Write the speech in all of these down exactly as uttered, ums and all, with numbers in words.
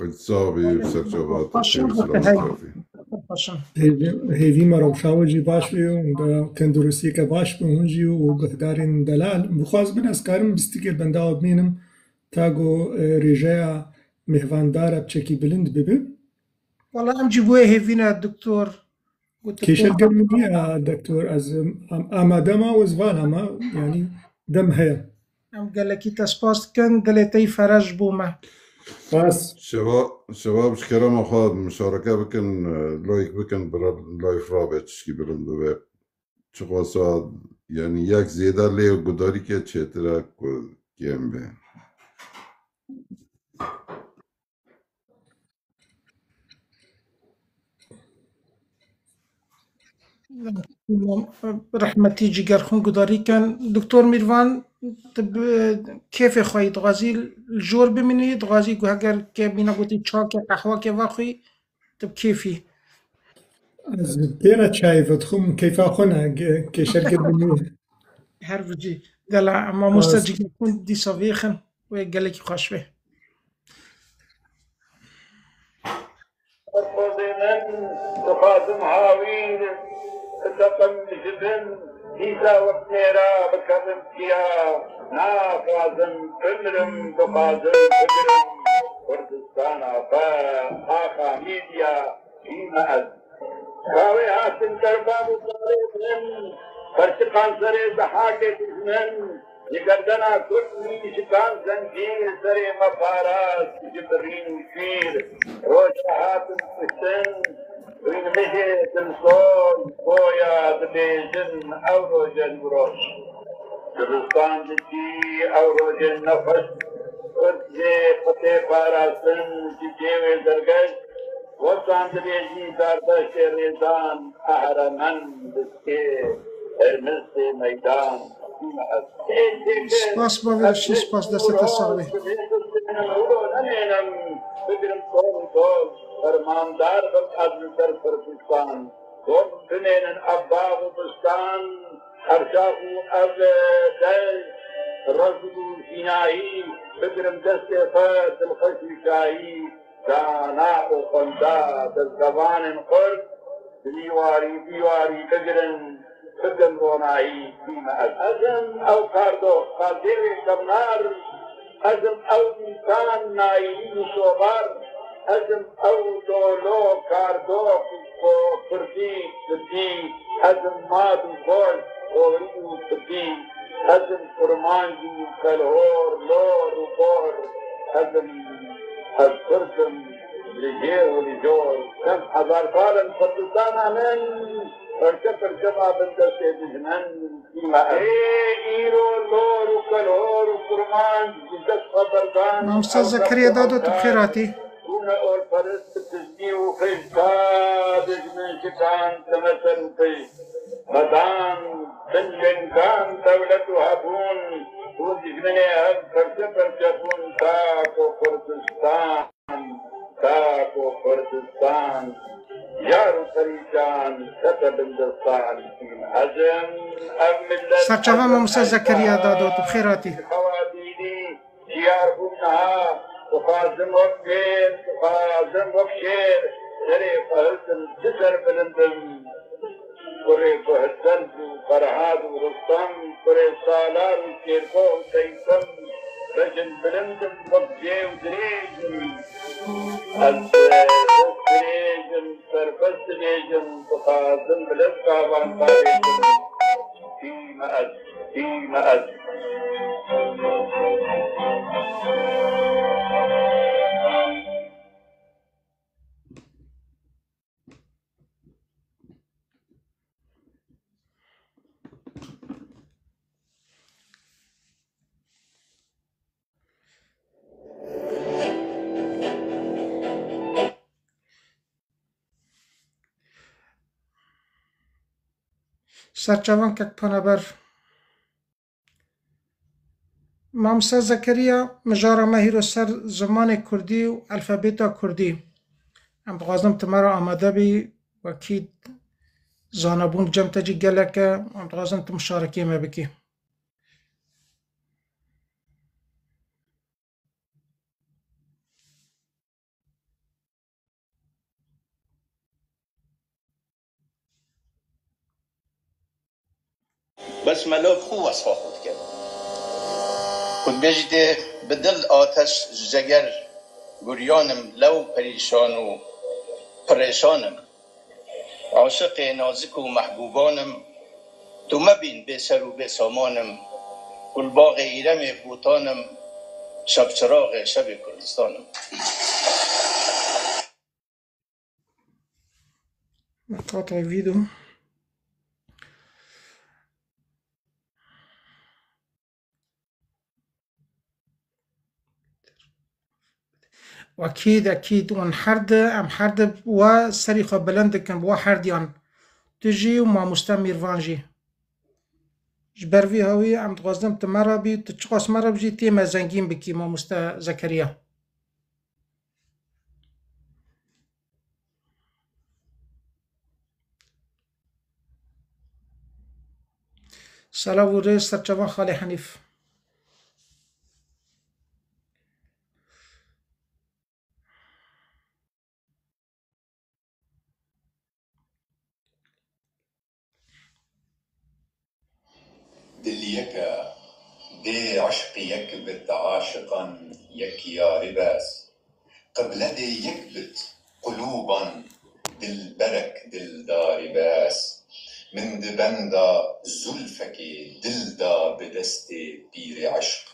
Xwedî sax bî, serçava te pêwîst, silav û zafî. Hêvî, hêvî me rewşa we jî baş bê û de tenduristiyeke baş bi hûn jî û guhdarên delal. Bixwazibin ez karim bîstikê benda we bimînim ta ku, e, rêjeya mêhvandara bi çekî bilind bibe. Wala em jî bo wê hêvî ne, doktor. Kêşe germ niye, doktor, ez, em, amade ma û ez van ama, yani dem heye. Em gelekî te spas dikin, dilê te yî fereş bo me. Spas. Şeva, şeva bi kerema xwe muşareke bikin, e, like bikin, bira live rabe tişkî bilind bibe. Çiqasa, yani yek zêde lê gudarîke çêtir e ku kêm be. Rehmetî cigerxwîn gudarî kin. Doktor Mîrvan, tu bi kêfê xwe yî dixwazî li jor bimînî, dixwazî ku heger ke mîna gotî çayke, qehweke vexwî, tu bi kêfî. Ez pê re çayê vedixwim, keyfa xwe ne, ge-, kêşergir bimînî. Her bijî. Dela, mamoste cigerxwîn dîsa vêxin, wê gelekî xweş be. Pozê min, dixwazim hawîr biteqim ji bin, dîsa wek mêra bikevim piya. Naxwazim bimrim, dixwazim bigirim Kurdistana xwe. Axa Mîdya bîme ez. Ka wê hatin derbav û zarê min, perçiqan serê dehakê dijmin, ji gerdena Kurd min şikan zencîr, serê me parast ji birîn û şîr. Roj hatin kuştin, rînmijê dilsoz, boya dibêjin ew rojên wiro. Zivistan diçî, ew rojên nexweş, Kurd jê xwe tê parastin, ji cêwê dergeş, wextan dibêjî Zardeştê rêzan, Ehremen diskê, Hirmistê meydan. Spas bavê Rişî, spas, destê te sax bê. Nemênim, bigrim kol û dol, fermandar bim ez li ser Kurdistan. Dol bimênin ev bav û bistan, ev şax û ev deşt, rezg û şînahî, bigrim destê xwe dilxweş û şahî, dana û xwenda dezgevanên xurt, di vî warî, vî warî bigirin, bikin ronahî, bîme ez. Ez im ew kardox, ka dêrê kevnar, ez im ew însan nayînî û sobar, ez im ew lolo kardox, ku kurdî didî, ez im mad û goşt, xorî û tipî, ez im kurmanc û kelhor, lor û bor, ez im, ez Kurd im, li jêr û li jor. Çend hezar sal in Kurdistana min, pirçe pirçe ma bin destê dijmin, bîme ez. Ê îro lor û kelhor û kurmanc ji dest xwe berdan. Mamosta Zekeriya Dado, tu bi xêr hatî. Bûne olperist, tijnî û xêj ka dijmin şikan, dime ser û pişt. Xwedan bin lingan dewlet û hebûn, hûn dijminê hev perçe perçe bûn, ta ku Kurdistan, ta ku Kurdistan, yar û perîşan kete bin destan. Ez im ev millet. Serçava Mamoste Zekeriya Dado, tu bi xêr hatî. Xewa dînî, Şiyar bûm niha, dixwazim wek mêr, dixwazim wek şêr, serê xwe hiltim, çi serbilind im. Kurê Guhsend û Ferhad û Rustem, kurê Salar û Şêrgo û Seyfim, bejin bilind im, wek cêw dirêj im. Ez dest dirêj im, serbest dibêjim, dixwazim bi lez gavan parêzim. Bîme ez, bîme ez. Serçavan kek Panaber. Mamoste Zekeriya, mijara me hîro ser zimanê kurdî û alfabeta kurdî. Em dixwazin tu me re amade bî, wekî zanabûn cem te jî gelek e, em dixwazin tu muşarekê me bikî. Bes melo bi xwe wesfa xwe dike. Ku dibêjî tê bi dil ateş ji ceger guriyan im, lew perîşan û pirêşan im. Aşiqê nazik û mehbûban im, tu mebîn bêser û bêsaman im. Gulbaxê Îremê Botan im, şevçiraxê şevê Kurdistan im. Qata vîdeo. Ekîd, ekîd, wan her di, em her di wa serî xwe bilind dikin, wa herdiyan. Tu jî û mamoste Mîrvan jî. Ji ber vî hawî em dixwazin tu me re bî, tu çiqas me re bijî, tê me zengîn bikî, mamoste Zekeriya. Selav û rêz serçavan Xalê Henîf. Dil yek e, dê eşq yek bit, aşiqan yek yarî bes. Qible dê yek bit, qulûban dilberek dildarî bes. Min di benda zulfekê dil da bi destê pîrê eşq.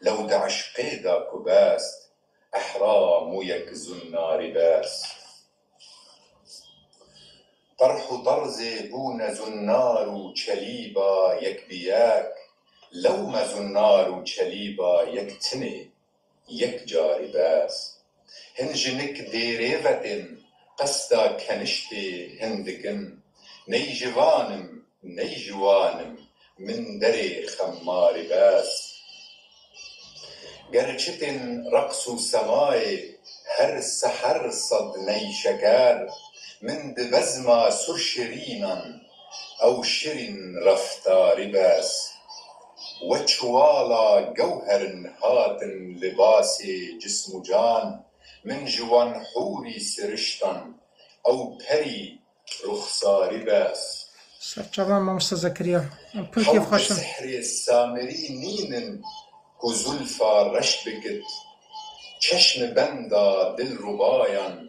Lew di eşqê da ku best, ehram û yek zunnarî bes. Terh û terzê bûne zunnar û çelîba yek bi yek, lewme zunnar û çelîba yek tinê, yek carî bes. Hin jinik dêrê vetên, qesta keniştê hin dikin, ney ji van im, ney ji wan im, min derê xemarî bes. Ger çitên reqs û semayê her seher sed ney şeker, min di bezma sur şirînan ew şirîn reftarî bes. We çuwala gewherin hatin libasê cism û can, min ji wan hûrî siriştan ew perî ruxsarî bes. Serçavan mamoste Zekeriya. Em pir kêfxweş in. Sehrê Samirî nînin ku zulfa reş bikit. Çeşmi benda dilrubayan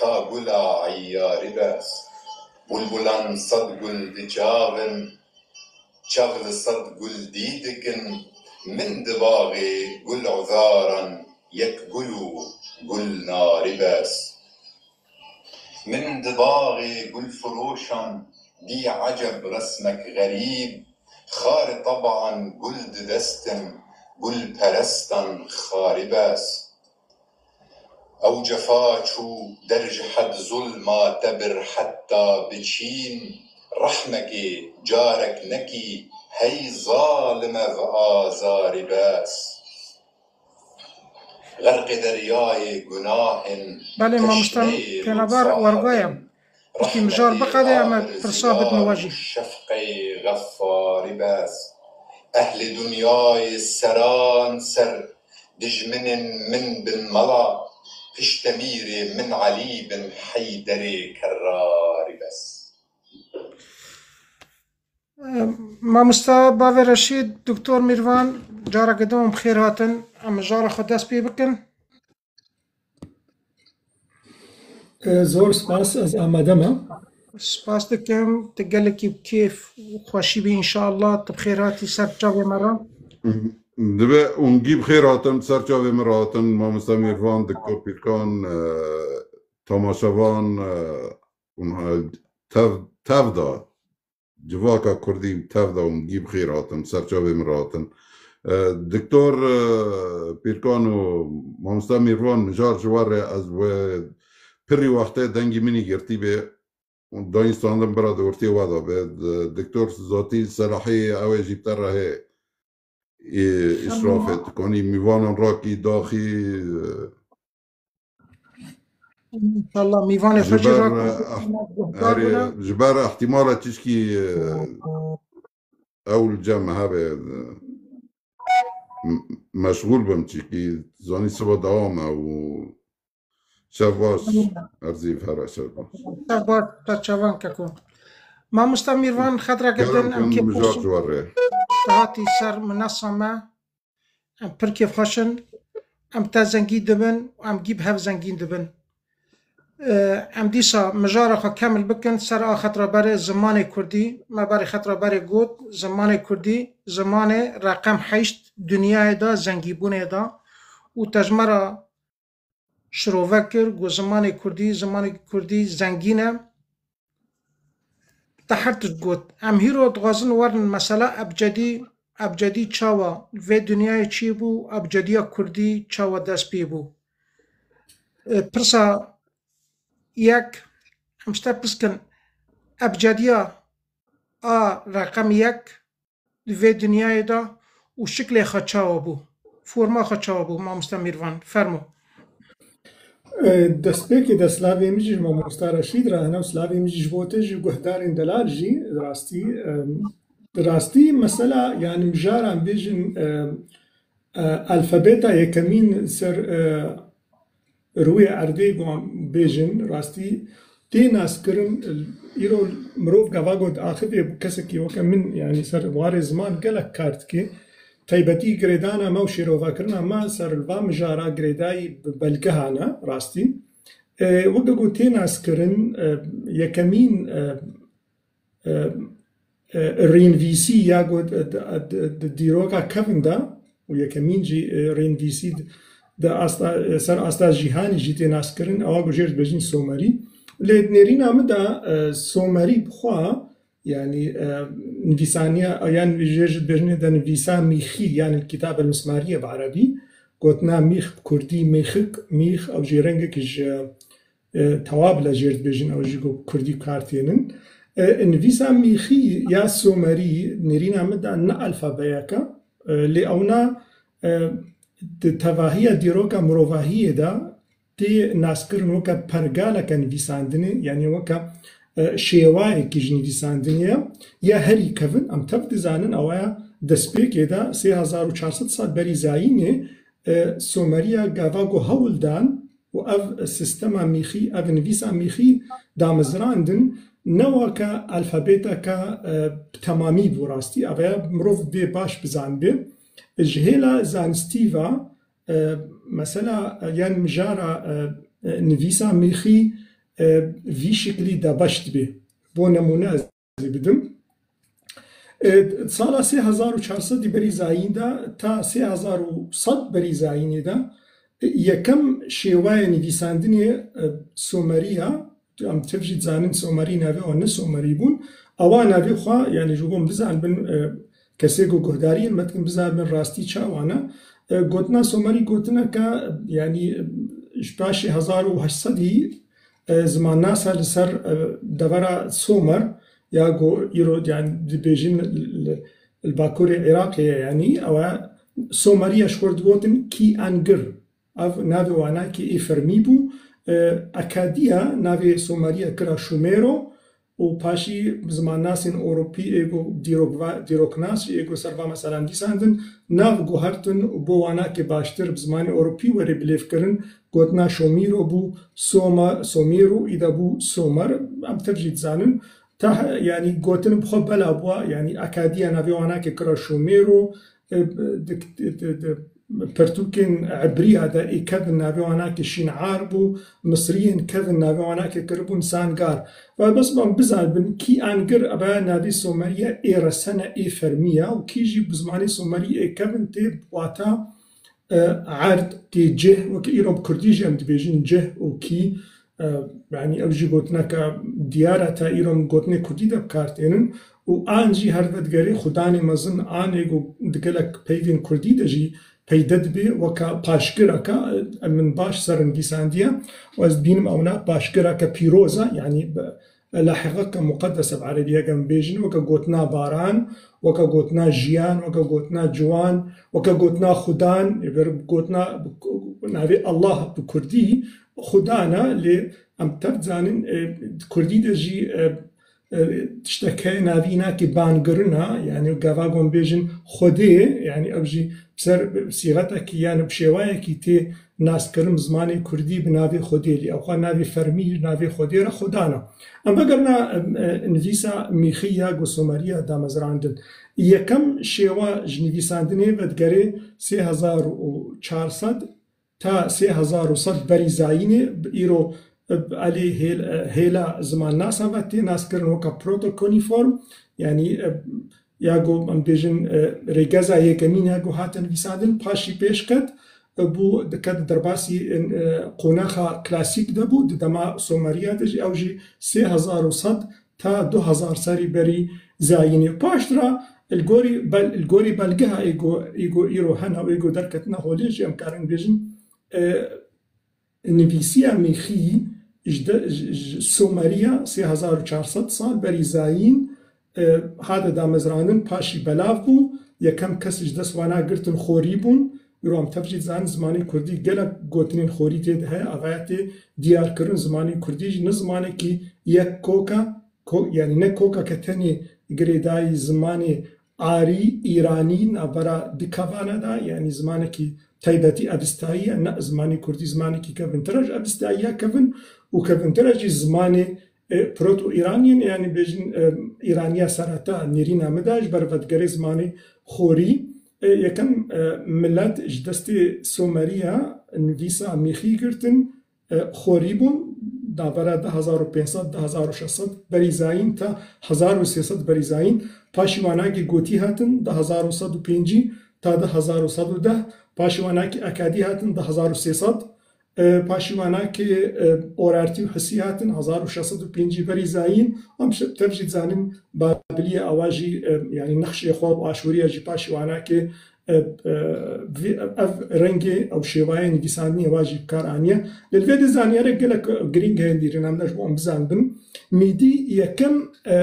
ka gula eyyarî bes. Bulbulan sed gul diçavin, çav li sed gul dî dikin, min di baxê gul uzaran yek gul û gul narî bes. Min di baxê gulfiroşan dî eceb resmek xerîb, xar teban gul didestin, gulperestan xarî bes. Ew cefa çû der ji hed zulma te bir heta biçîn, rehmekê carek nekî, hey zalim ev azarî bes. Xerqê deryayê gunahên Belê, mamoste Pênaber wergoye. Piştî mijar biqede, em ê pirsa bidin we jî. Şefqê Xeffarî bes. Ehlê dinyayê seran ser dijminên min bin mela, piştemîrê min Elî bin Heyderê Kerrarî bes. Mamosta Bavê Reşîd, Doktor Mîrvan, careke din bi xêr hatin. Em mijara xwe dest pê bikin. E, zor spas, ez amade me. Spas dikim, tu gelekî bi kêf û xweşî bî înşallah. Tu bi xêr hatî ser çavê me re. Dibe hûn gî bi xêr hatin, ser çavê min re hatin, Mamosta Mîrvan, Doktor Pîrkan, e, temaşevan, e, hûn, e, tev, tev da. Civaka Kurdî tev da hûn gî bi xêr hatin, ser çavê min re hatin. E, Doktor, e, Pîrkan û Mamosta Mîrvan, mijar ji we re, ez we pirî wextê dengî min î girtî bê, dayîn standin bira di ortê we de be. D-, Doktor Zatî Selahî, ew ê jî bi te re hê, ê, îşrafê dikanî, mîvanan rakî, daxî, e, İnşallah mîvanê xwe jî ber, rakî eh, guhdar herê, bûne. Ji ber ihtimala çişkî, eh, ew li cem hebe, eh, m-, meşgûl bim çikî zanî siba dewam e û şev baş, erzî her şev baş. Şev baş, te çavan keko. Mamosta Mîrvan, xetreke din em kêfxweş in. Hatî ser minesa me. Em pir kêfxweş in. Em te zengîn dibin û em gî bi hev zengîn dibin. Em dîsa mijara xwe kemil bikin ser a xetra berê zimanê kurdî. Me berê xetra berê got, zimanê kurdî, zimanê reqem heşt dinyayê de zengîbûnê de û te ji me re şirove kir, got zimanê kurdî, zimanê kurdî zengîn e. Te her tişt got. Em hîro dixwazin werin mesela ebcedî, ebcedî çawa vê dinyayê çêbû, ebcediya kurdî çawa dest pê bû? E, pirsa yek, em ji te pirs kin, ebcediya a reqem yek di vê dinyayê de û şiklê xwe çawa bû, forma xwe çawa bû, mamoste Mîrvan? Fermo. E, destpêkê de slavê min jî ji mamosta Reşîd re hene û slavê min jî ji bo te jî guhdarên delal jî rastî, e, rastî mesela, yani, mijaran bêjin, e, e, alfabeta yekemîn ser, e, rûyê erdê, wan bêjin, rastî tê naskirin. Îro mirov gava got axivê kesekî weke min, yani ser warê ziman gelek kar dike. Taybetî girêdana me û şêrovakirina me ser li va mijara girêdayî bi belgehan e, rastî. E, weke ku tê naskirin, e, yekemîn, e, e, e, rênvîsî ya ku di, di, di, di dîroka kevin de û yekemîn jî, e, rênvîsî di, di asta, e, ser asta cîhanî jî tê naskirin, ewa ku jê re dibêjin Somerî. Lê di nêrîna min de, e, Somerî bi xwe, yani, e, nivîsaniya, yan jê re dibêjin de nivîsa mîxî, yani kitab el mismariye bi erebî, gotina mîx bi kurdî mîxik, mîx, ew jî rengekî ji e, tewab le jêr dibêjin, ew jî ku kurdî kar tênin. E, nivîsa mîxî ya Somerî nêrîna min de ne alfabeyek e, e, lê ewna, e, di tevahiya dîroka mirovahiyê de tê naskirin weke pergaleke nivîsandinê, yanî weke, e, şêwayekî ji nivîsandinê ye, ya herî kevin, em tev dizanin, ew ya destpêkê de sê hezar û çar sed sal berî zayînê, e, Someriya gava ku hewl dan û ev sistema mîxî, ev nivîsa mîxî damezrandin, ne weke alfabeteke, e, bi temamî bû rastî. Ev ya mirov dê baş bizanibê. Ji hêla zanistî ve, e, mesela, e, yan mijara, e, e, nivîsa mîxî, e, vî şiklî dabeş dibe. Bo nemûne ez bidim. E, sala sê hezar û çar sedî berî zayîn de ta sê hezar û sed berî zayînê de, e, yekem şêwaya nivîsandinê, e, Someriya, em tev jî dizanin Somerî navê wan ne Somerî bûn. Ewa navê xwe, yani ji bo em bizanibin, e, kesê ku guhdariyên me dikin bizanibin rastî çawa ne. E, gotina Somerî gotineke, yani, e, ji paşê hezar û heşt sedî e, zimannasa li ser, e, devera Somer, ya ku îro, yani, dibêjin li, li, li bakurê Iraqê ye, yani, ew e Someriya ji xwe digotin Ki Angir. Ev navê wanakê ê fermî bû. E, Akadiya navê Someriya kira Şumêro û paşî zimannasên Ewropî ê ku dîrokva-, dîroknas jî ê ku ser va meselan dîsandin, nav guhertin û bo wanakê baştir bi zimanê Ewropî were bilêvkirin, gotina Şomîro bû Soma-, Somîro, îda bû Somer. Em tev jî dizanin. Tah, yanî gotin bi xwe bela bûa, yanî Akadiya navê wanakê kira Şomêro, e, di, di, di, di pirtûkên Ebriya de ê kevin navê wanakê Şînar bû, Misriyên kevin navê wanakê kiribûn Sangar. Ve bes em bizanibin Ki Angir, ev navê Someriya ê resene, ê fermî ya û Ki jî bi zimanê Somerî ê kevin tê wata e, erd, tê cih, weke îro bi kurdî jî em dibêjin cih û kî, e, yanî ew jî gotineke diyar e, ta îro em gotinê kurdî de bi kar tênin û an jî her vedigerê xudanê mezin anê ku di gelek peyvên kurdî de jî peyde dibe, weke paşgireke, e, min baş ser nivîsandiye û ez dibînim ewna paşgireke pîroz e, yanî bi, Lahiqeke muqeddese bi erebî, eger em bêjin, weke gotina baran, weke gotina jiyan, weke gotina ciwan, weke gotina xudan, eger gotina navê Allah bi kurdî, xudan e, lê em tev dizanin, e, di kurdî de jî, e, e, tiştek heye navî nakî bangirina, yani gava gon bêjin Xwedê, yani ew jî ser sîxetekî yani bi şêwayekî tê naskirin zimanê kurdî bi navê Xwedê lî. Ew xwe navê fermî navê Xwedê re xwe dana. Em vegerina, e, e, nivîsa mîxî ya go Someriya damezrandin. Yekem şêwa ji nivîsandinê vedigerê sê hezar û çar sed ta sê hezar û sed berî zayînê, bi îro, e, elê hêl-, e, hêla zimannasa ve tê naskirin weke protokunîform, yanî, e, ya ku em bêjin, e, rêgeza yekemîn ya ku hate nivîsandin, paşî pêş ket, e, bû diket derbasî, e, qonaxa klasîk de bû, di dema Someriya de jî, ew jî sê hezar û sed ta du hezar serî berî zayînê. Paştira li gorî bel-, li gorî belgeha ê ku, ê ku îro hene û ê ku derketina holê jî em karin bêjin, e, nivîsiya mîxî ji de-, ji, ji Someriya sê hezar û çar sed sal berî zayîn, e, hate damezrandin, paşî belav bû. Yekem kes ji dest wana girtin xorî bûn. Îro em tev jî dizanin zimanê kurdî gelek gotinên xorî tê de heye. Avaya tê diyarkirin zimanê kurdî jî ne zimanekî yek kok e, ko-, yanî ne kokeke tenê girêdayî zimanê arî, îranî, navbera du kevana de, yanî zimanekî taybetî Avistayî ye, ne zimanê kurdî zimanekî kevintir e ji Avistayiya kevin û kevintir e jî zimanê, e, Proto-Îraniyên, yanî bêjin, e, Îraniya sereta nêrîna min de ji ber vedigerê zimanê xorî. E, yekem, e, milet ji destê Someriya nivîsa mîxî girtin, e, xorî bûn, navbera du hezar û pênc sed, du hezar û şeş sed berî zayîn ta hezar û sê sed berî zayîn. Paşî wanakê gotî hatin, du hezar û sed û pêncî ta du hezar û sed û deh. Paşî wanakê akadî hatin, du hezar û sê sed. E, paşî wanakê, e, orartî û hisî hatin, hezar û şeş sed û pêncî berî zayîn. Em şi-, tev jî dizanin Babiliye awa jî, e, yanî nexşê xwe û aşûriya jî paşî wanakê, e, e, vî, ev rengê ew şêwayê nivîsandinê wa jî bi kar aniye. Lê li vê de zanyarek gelek girîng heye nêrîna min de ji bo em bizanibin. Mîdî yekem, e,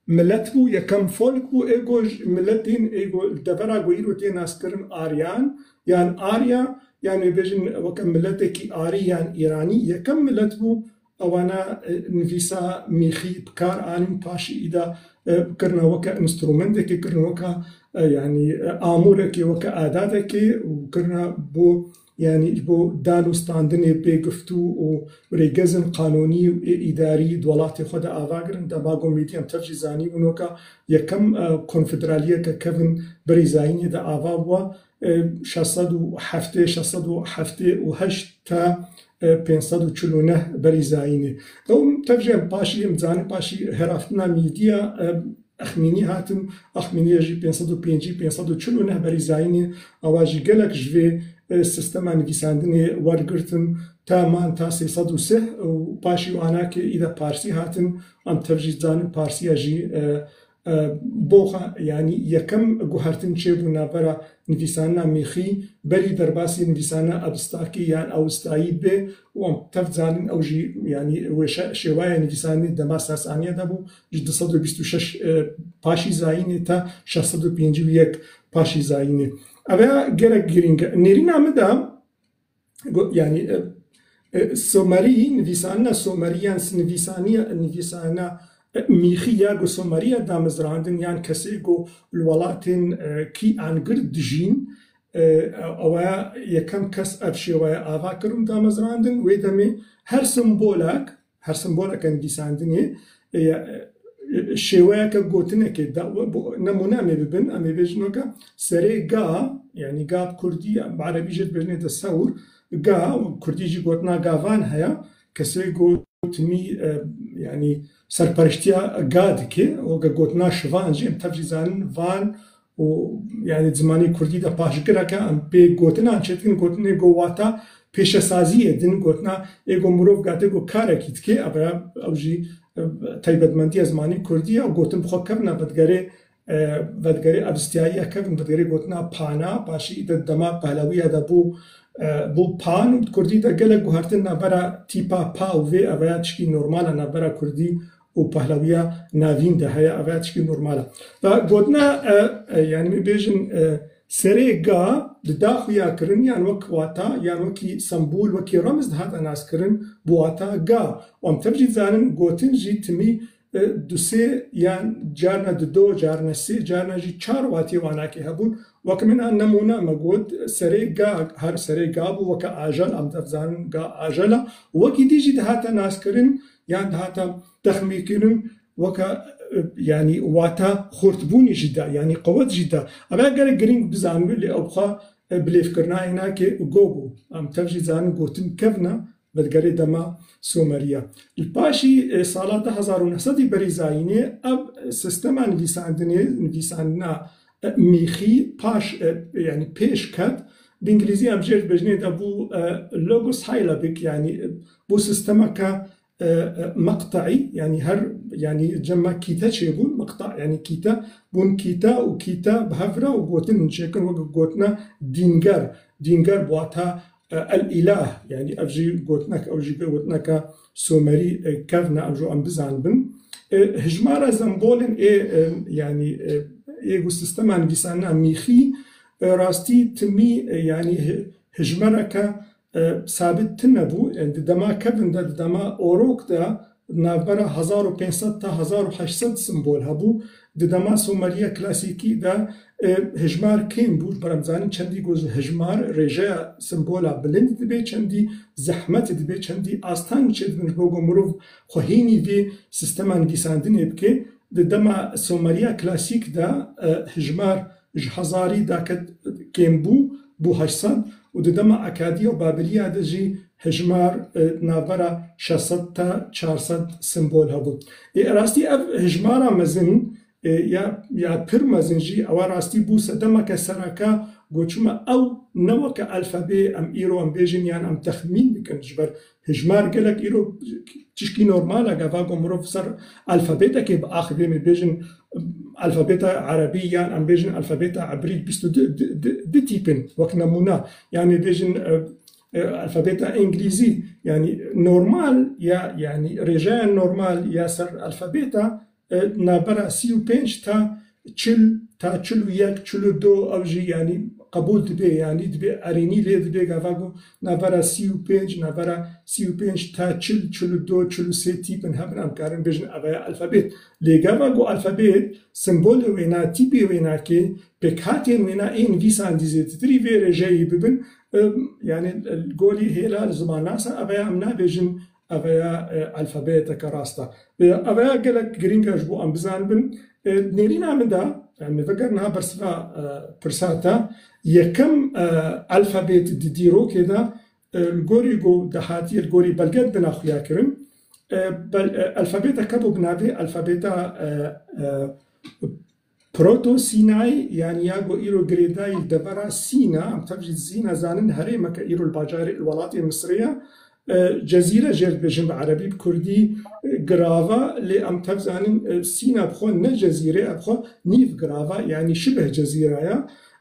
milet bû, yekem folk bû, ê ku ji miletên, ê ku li devera ku îro tê naskirin Aryan, yan Arya, yan wê bêjin weke miletekî Arî yan Îranî, yekem milet bû, ewana, e, nivîsa mîxî bi kar anîn, paşî îda, e, kirina weke înstrumentekê, kirina weke, e, yanî, e, amûrekê, weke adadekê û kirina bo, yanî ji bo dan û standinê bê giftû û rêgezên qanûnî û ê îdarî di welatê xwe de ava kirin. Dema ku mîdî em tev jî zanîbûn weke yekem, e, konfederaliyeke kevin berî zayînê de ava bû. E, şeş sed û heftê, şeş sed û heftê û heşt ta, e, pênc sed û çil û neh berî zayînê. Ew tev jî em paşî, em dizanin paşî heraftina mîdiya, e, Exmînî hatin, Exmîniye jî pênc sed û pêncî, pênc sed û çil û neh berî zayînê, ewa jî gelek ji vê, e, sistema nivîsandinê wergirtin ta man ta sê sed û sih û paşî wanakê îda Parsî hatin, em tev jî dizanin Parsiya jî, e, e, boxa, yanî yekem guhertin çêbû navbera nivîsanina mîxî, berî derbasî nivîsanina Avstakî yan Awistayî bê û em tev dizanin ew jî, yanî wê şe-, şêwaya nivîsanî dema Sasaniya de bû, ji du sed û bîst û şeş, e, paşî zayînê ta şeş sed û pêncî û yek paşî zayînê. Ev ya gelek girîng e. Nêrîna min de, Go-, yanî, e, e, Somerî, nivîsanina Somerî yan s-, nivîsaniya, nivîsanina, e, mîxî ya ku Someriya damezrandin yan kesê ku li welatên, e, kî an gird dijîn, e, ew ya yekem kes ev şêwaya ava kir û damezrandin. Wê demê her simbolek, her simboleke nivîsandinê, e, e, şêweyeke gotinekê da, bo nemûne em ê bibin, em ê bêjin weke serê ga, yanî ga bi kurdî, bi erebî jê dibêjinê de sewr, ga, kurdî jî gotina gavan heye, kesê gotimî, e, yanî serperiştiya ga dike, weke gotina şivan jî, em tev jî zanin van, û, yanî, zimanê kurdî de paşgireke em pê gotinan çêdikin, gotinê go wata pêşesaziyê din, gotina ê go mirov gatê go karekî dike, ev, ew jî, e, taybetmendiya zimanê kurdî ye û gotin bi xwe kevin e, vedigerê, e, vedigerê Avstiyayiya kevin, vedigerê gotina pana, paşî de dema Pehlewiya de bû, e, bû pan û di kurdî de gelek guhertin navbera tîpa pa û vê, ev ya tişkî normal e navbera kurdî û Pehlewiya navîn de heye, ev ya tişkî normal e. Ve gotina, e, e, yanî, em ê bêjin, e, serê ga di da xuya kirin, yan wek wata, yan wekî sembol, wekî remz dihate naskirin, bi wata ga. Û em tev jî dizanin, gotin jî timî, e, du sê yan carna di do, carna sê, carna jî çar watiyê wanakê hebûn. Wek min a nemûne me got, serê ga, her serê ga bû weke ajel, em dev zanin ga ajela. Wekî dî jî dihate naskirin yan dihate texmîkirin weke, e, yanî wata xurtbûnê jî de, yanî qewet jî de. Eve gelek girîng bizanibin, lê ew xwe, e, bilêvkirina ênakê go bû. Em tev jî zanin gotin kevn e, vegerê dema Someriya. Li paşî, e, sala du hezar û neh sedî berî zayînê ev sistema nivîsandinê, nivîsandina, e, mîxî paş, e, yanî pêş ket. Bi îngilîzî em jê dibêjinê de bû, e, Logos Hylabic, yanî, e, bû sistemeke, e, e, meqteî, yanî her, yanî cem me kîte çêbûn, meqte, yanî kîte, bûn kîte û kîte bi hev re û gotin çêkin wek gotina dînger. Dînger bi wata, e, el-îlah, yanî ev jî gotinek, ew jî gotineke Somerî, e, kevn e, em jî em bizanibin. E, hijmara zembolên ê, e, yanî, e, ê ku sistema nivîsandina mîxî, e, rastî timî, e, yanî hi-, hijmereke, e, sabit tune bû. E, di dema kevn de, di dema Orok de, navbera hezar û pênc sed ta hezar û heşt sed simbol hebû. Di dema Someriya klasîkî de, e, hijmar kêm bû. Ji ber em zanin çendî ku hijmar rêjeya simbola bilind dibe, çendî zehmet dibe, çendî astan çêdibin ji bo ku mirov xwe hînî vê sistema nivîsandinê bike. Di dema Someriya klasîk de, e, hijmar ji hezarî daket kêm bû, bû heşt sed û di dema Akadiya û Babiliya de jî hijmar, e, navbera şeş sed ta çar sed simbol hebû. Ê, rastî ev hijmara mezin, e, ya, ya pir mezin jî ewa rastî bû sedemeke sereke ku çima ew ne weke alfabê em îro em bêjin yan em texmîn bikin ji ber hijmar gelek îro tişkî normal e, gava ku mirov ser alfabêtekê biaxivê, em bêjin alfabeta erebî yan em bêjin alfabeta ebrî bîst û du, di, di, di tîp in, wek nemûne. Yan em bêjin, e, e, alfabeta îngilîzî, yanî normal ya, yanî rêjeya normal ya ser alfabeta, e, navbera sî û pênc ta çil, ta çil û yek, çil û du, ew jî yanî qebûl dibe, yanî dibe erênî lê dibe gava ku navbera sî û pênc, navbera sî û pênc ta çil, çil û du, çil û sê tîpin hebin, em karin bêjin ev e alfabet. Lê gava ku alfabet, simbolê wêna, tîpê wênakê, pêkhatên wêna ên vîsandî zêdetirî vê rêjeyê bibin, e, yanî li gorî hêla li zimannasa, ev e em nabêjin ev e, e, alfabeyeteke rast e. E, ev e gelek girîng e ji bo em bizanibin. E, nêrîna min de, em ê vegerin ha bersiva, e, pirsa te. Yekem, e, alfabet di dîrokê de, e, li gorî ku dihatiye li gorî belge dina xuya kirin. E, bel-, e, alfabeteke bû bi navê alfabeta, e, e, Proto Sînayê, yanî ya ku îro girêdayî li devera Sîna, em tev jî Sîna zanin herêmeke îro li bajarê, li welatê Misirê ye. E, cezîre jê dibêjin bi erebî, bi kurdî, e, girava, lê em tev zanin, e, Sîna bi xwe ne cezîre, bi xwe nîv girava, yanî şibeh cezîra ye.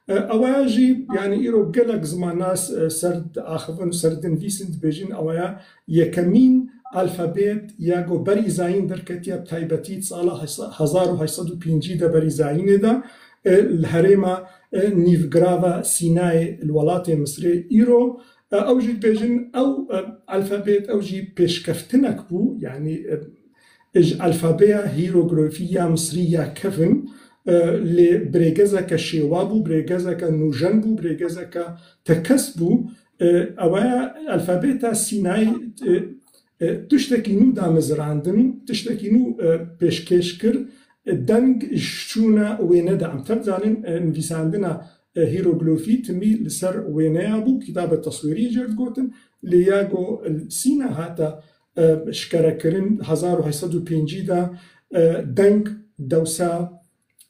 E, ew ya jî, yanî îro gelek zimannas, e, ser diaxivin û ser dinivîsin, dibêjin ew ya yekemîn alfabet ya ku berî zayîn derketiye, bi taybetî di sala hezar û heşt sed û pêncî de berî zayînê de, e, li herêma, e, nîvgirava Sînayê li welatê Misirê îro, e, ew jî dibêjin ew, e, alfabet ew jî pêşkeftinek bû, yanî, e, ji alfabeya hîrografî ya Misirî ya kevn, e, lê birêgezeke şêwa bû, birêgezeke nûjen bû, birêgezeke tekez bû. E, ew ya alfabeta Sînayê, e, e, tiştekî nû damezirandin, tiştekî nû, e, pêşkêş kir. E, deng ji çûna wêne de em tev zanin, e, nivîsandina, e, hîroglofî timî li ser wêneya bû, kitabe teswîrî jê digotin, lê ya ku li Sîna hate, e, şikerekirin hezar û heşt sed û pêncî de, e, deng dewsa,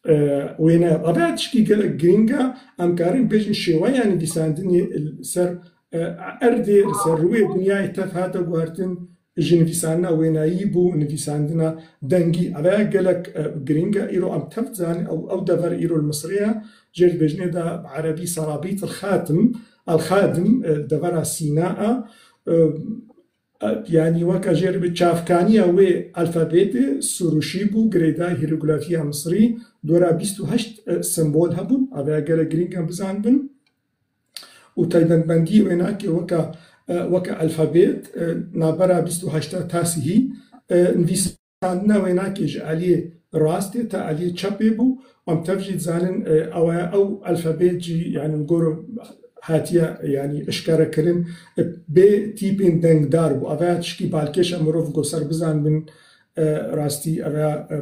e, wêne. Ev tişkî gelek girîng e, em karin bêjin şêweya nivîsandinê li ser, e, erdê, li ser rûyê dinyayê tev hate guhertin, ji nivîsandina wênayî bû nivîsandina dengî. Ev gelek, e, girîng e. Îro em tev dizanin, ew, ew dever îro li Misirê ye. Jê dibêjinê de bi erebî Serabît el Xatim, el Xadim, e, devera Sîna e. E, e, yanî weke jê re bi çavkaniya wê alfabetê Suruşî bû, girêdayî hîroglafîya Misirî, dora bîst û heşt, e, sembol hebûn. Ev gelek girîng e bizanibin. Û taybetmendiyê wênakê weke, e, weke alfabet, e, navbera bîst û heşta ta sihî, e, nivîs nivîsandina wênakê ji aliyê rastê ta aliyê çepê bû. Em tev jî dizanin, e, ew e, ew alfabet jî, yani, li gor hatiye, yani, eşkerekirin, e, bê tîpên dengdar bû. Eve ya tişkî balkêş e, mirov go ser bizanbin, e, rastî eve ya, e,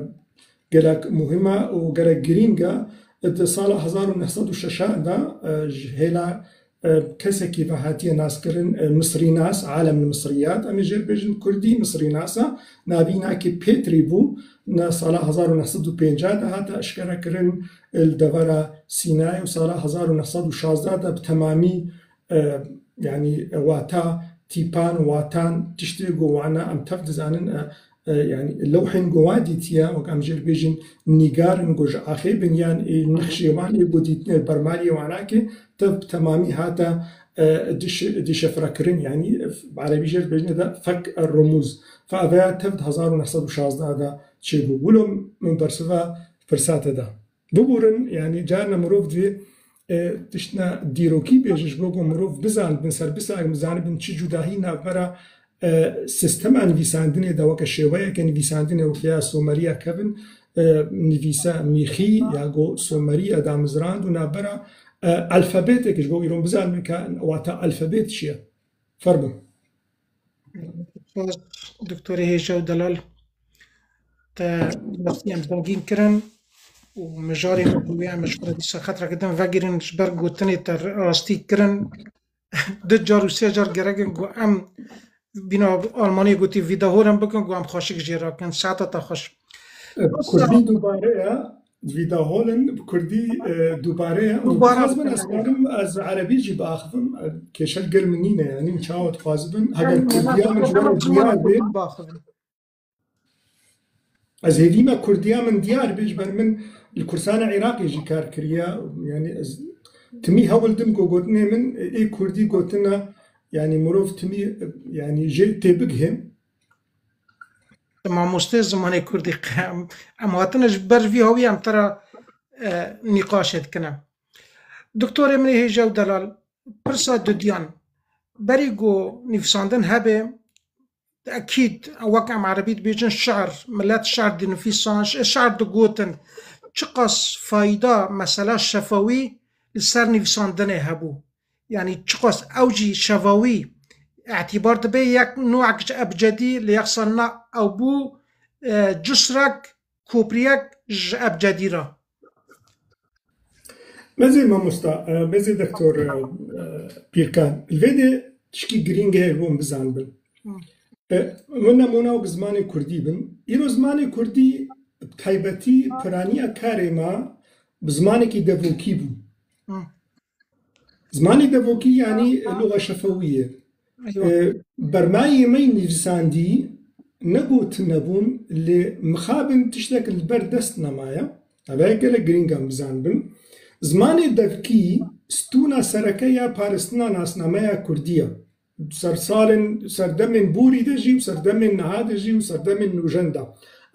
gelek muhim e û gelek girîng e. Di sala hezar û neh sed û şeş de, e, ji hêla, e, kesekî ve hatiye naskirin, e, Misrînas, Alem Misriyat. Em ê jê bêjin Kurdî Misrînas e. Navî nakê Pêtrî bû. Ne sala hezar û neh sed û pêncah de hate eşkere kirin, e, li devera Sînayê û sala hezar û neh sed û şazde de bi temamî, e, yani, e, wata tîpan, watan, tiştê ku wana em tev dizanin, e, e, yani, lewhên ku wa dîtiye, wek em jê bêjin nîgar in ku ji axê binyan ê nexşê wan ê ku dîtine bermaliyê wanakê tev bi temamî hate, e, diş-, dişefrekirin, yani, bi erebî jê bêjine de fek rumûz. Fe eve ya tev di hezar û neh sed û şazde de çêbû. Wilo min bersiva firsate da. Biborin, yani, carna mirov divê, e, tiştna dîrokî bêje, ji bo ku mirov bizanibin, ser bisakin bizanibin çi cudahî navbera, e, sistema nivîsandinê de weke şêweyeke nivîsandinê weke ya Someriya kevin, e, nivîse mîxî ya go Someriya damizrand û navbera, e, alfabeteke ji bo îro bizanibin ka wata alfabet çi ye. Fermo. Spas, Doktorê Hêja û Delal. Te merci em dengîn kirin û mijarê me bûye, em ji xwe re dîsa xetreke din vegirin, ji ber gotinê te rastî kirin. Du car û sê car gerek in ku em bîna Almaniyê gotî wiederholen bikin, ku em xweşik jê re bikin. Saeta te xweş. Kurdî dubare ye. Wiederholen bi kurdî, e, dubare ye. Dubare dixwazim ez karim ez erebî jî biaxivim. E, kêşe li gel min nîne, yani min çawa dixwazibin. Heger kurdiya min ji we re diyar bê. Ez hêvî me kurdiya min diyar bê, ji ber min li kursana Iraqê jî kar kiriye. Yani ez timî hewl dim ku gotinê min, e, ê kurdî gotina, yani mirov timî, e, yani jê têbigihê. Mamostê zimanê kurdî em, em hatine ji ber vî hawî em te re, e, nîqaşê dikine. Doktorê min ê hêja û delal, pirsa dudiyan, berî ku nivîsandin hebe, ekîd, wek em erebî dibêjin şer, milet şer dinivîsan, ş-, şer digotin, çiqas fayda mesela şefawî li ser nivîsandinê hebû? Yani çiqas ew jî şevawî îtibar dibe yek nûek ji ebcedî, li yek salina ew bû, e, cisrek, kopriyek ji ebcedî re. Mezê mamosta, e, mezê doktor, e, e, Pîrkan. Li vê de tişkî girîng heye hûn bizanibin. Hı. E, min nemûna wek zimanê kurdî bin. Îro zimanê kurdî bi taybetî piraniya karê me bi zimanekî devokî bû. Hı. Zimanê devokî, yanî luxa şefewî ye. Eywa. E, bermayê me yê nivîsandî ne gotin nebûn, lê mixabin tiştek li ber dest nemaye. Ev gelek girîng e em bizanibin. Zimanê devkî stûna sereke ya parastina nasnameya kurdî ye. Ser salên, serdemên borî de jî û serdemên niha de jî û serdemên nûjen de.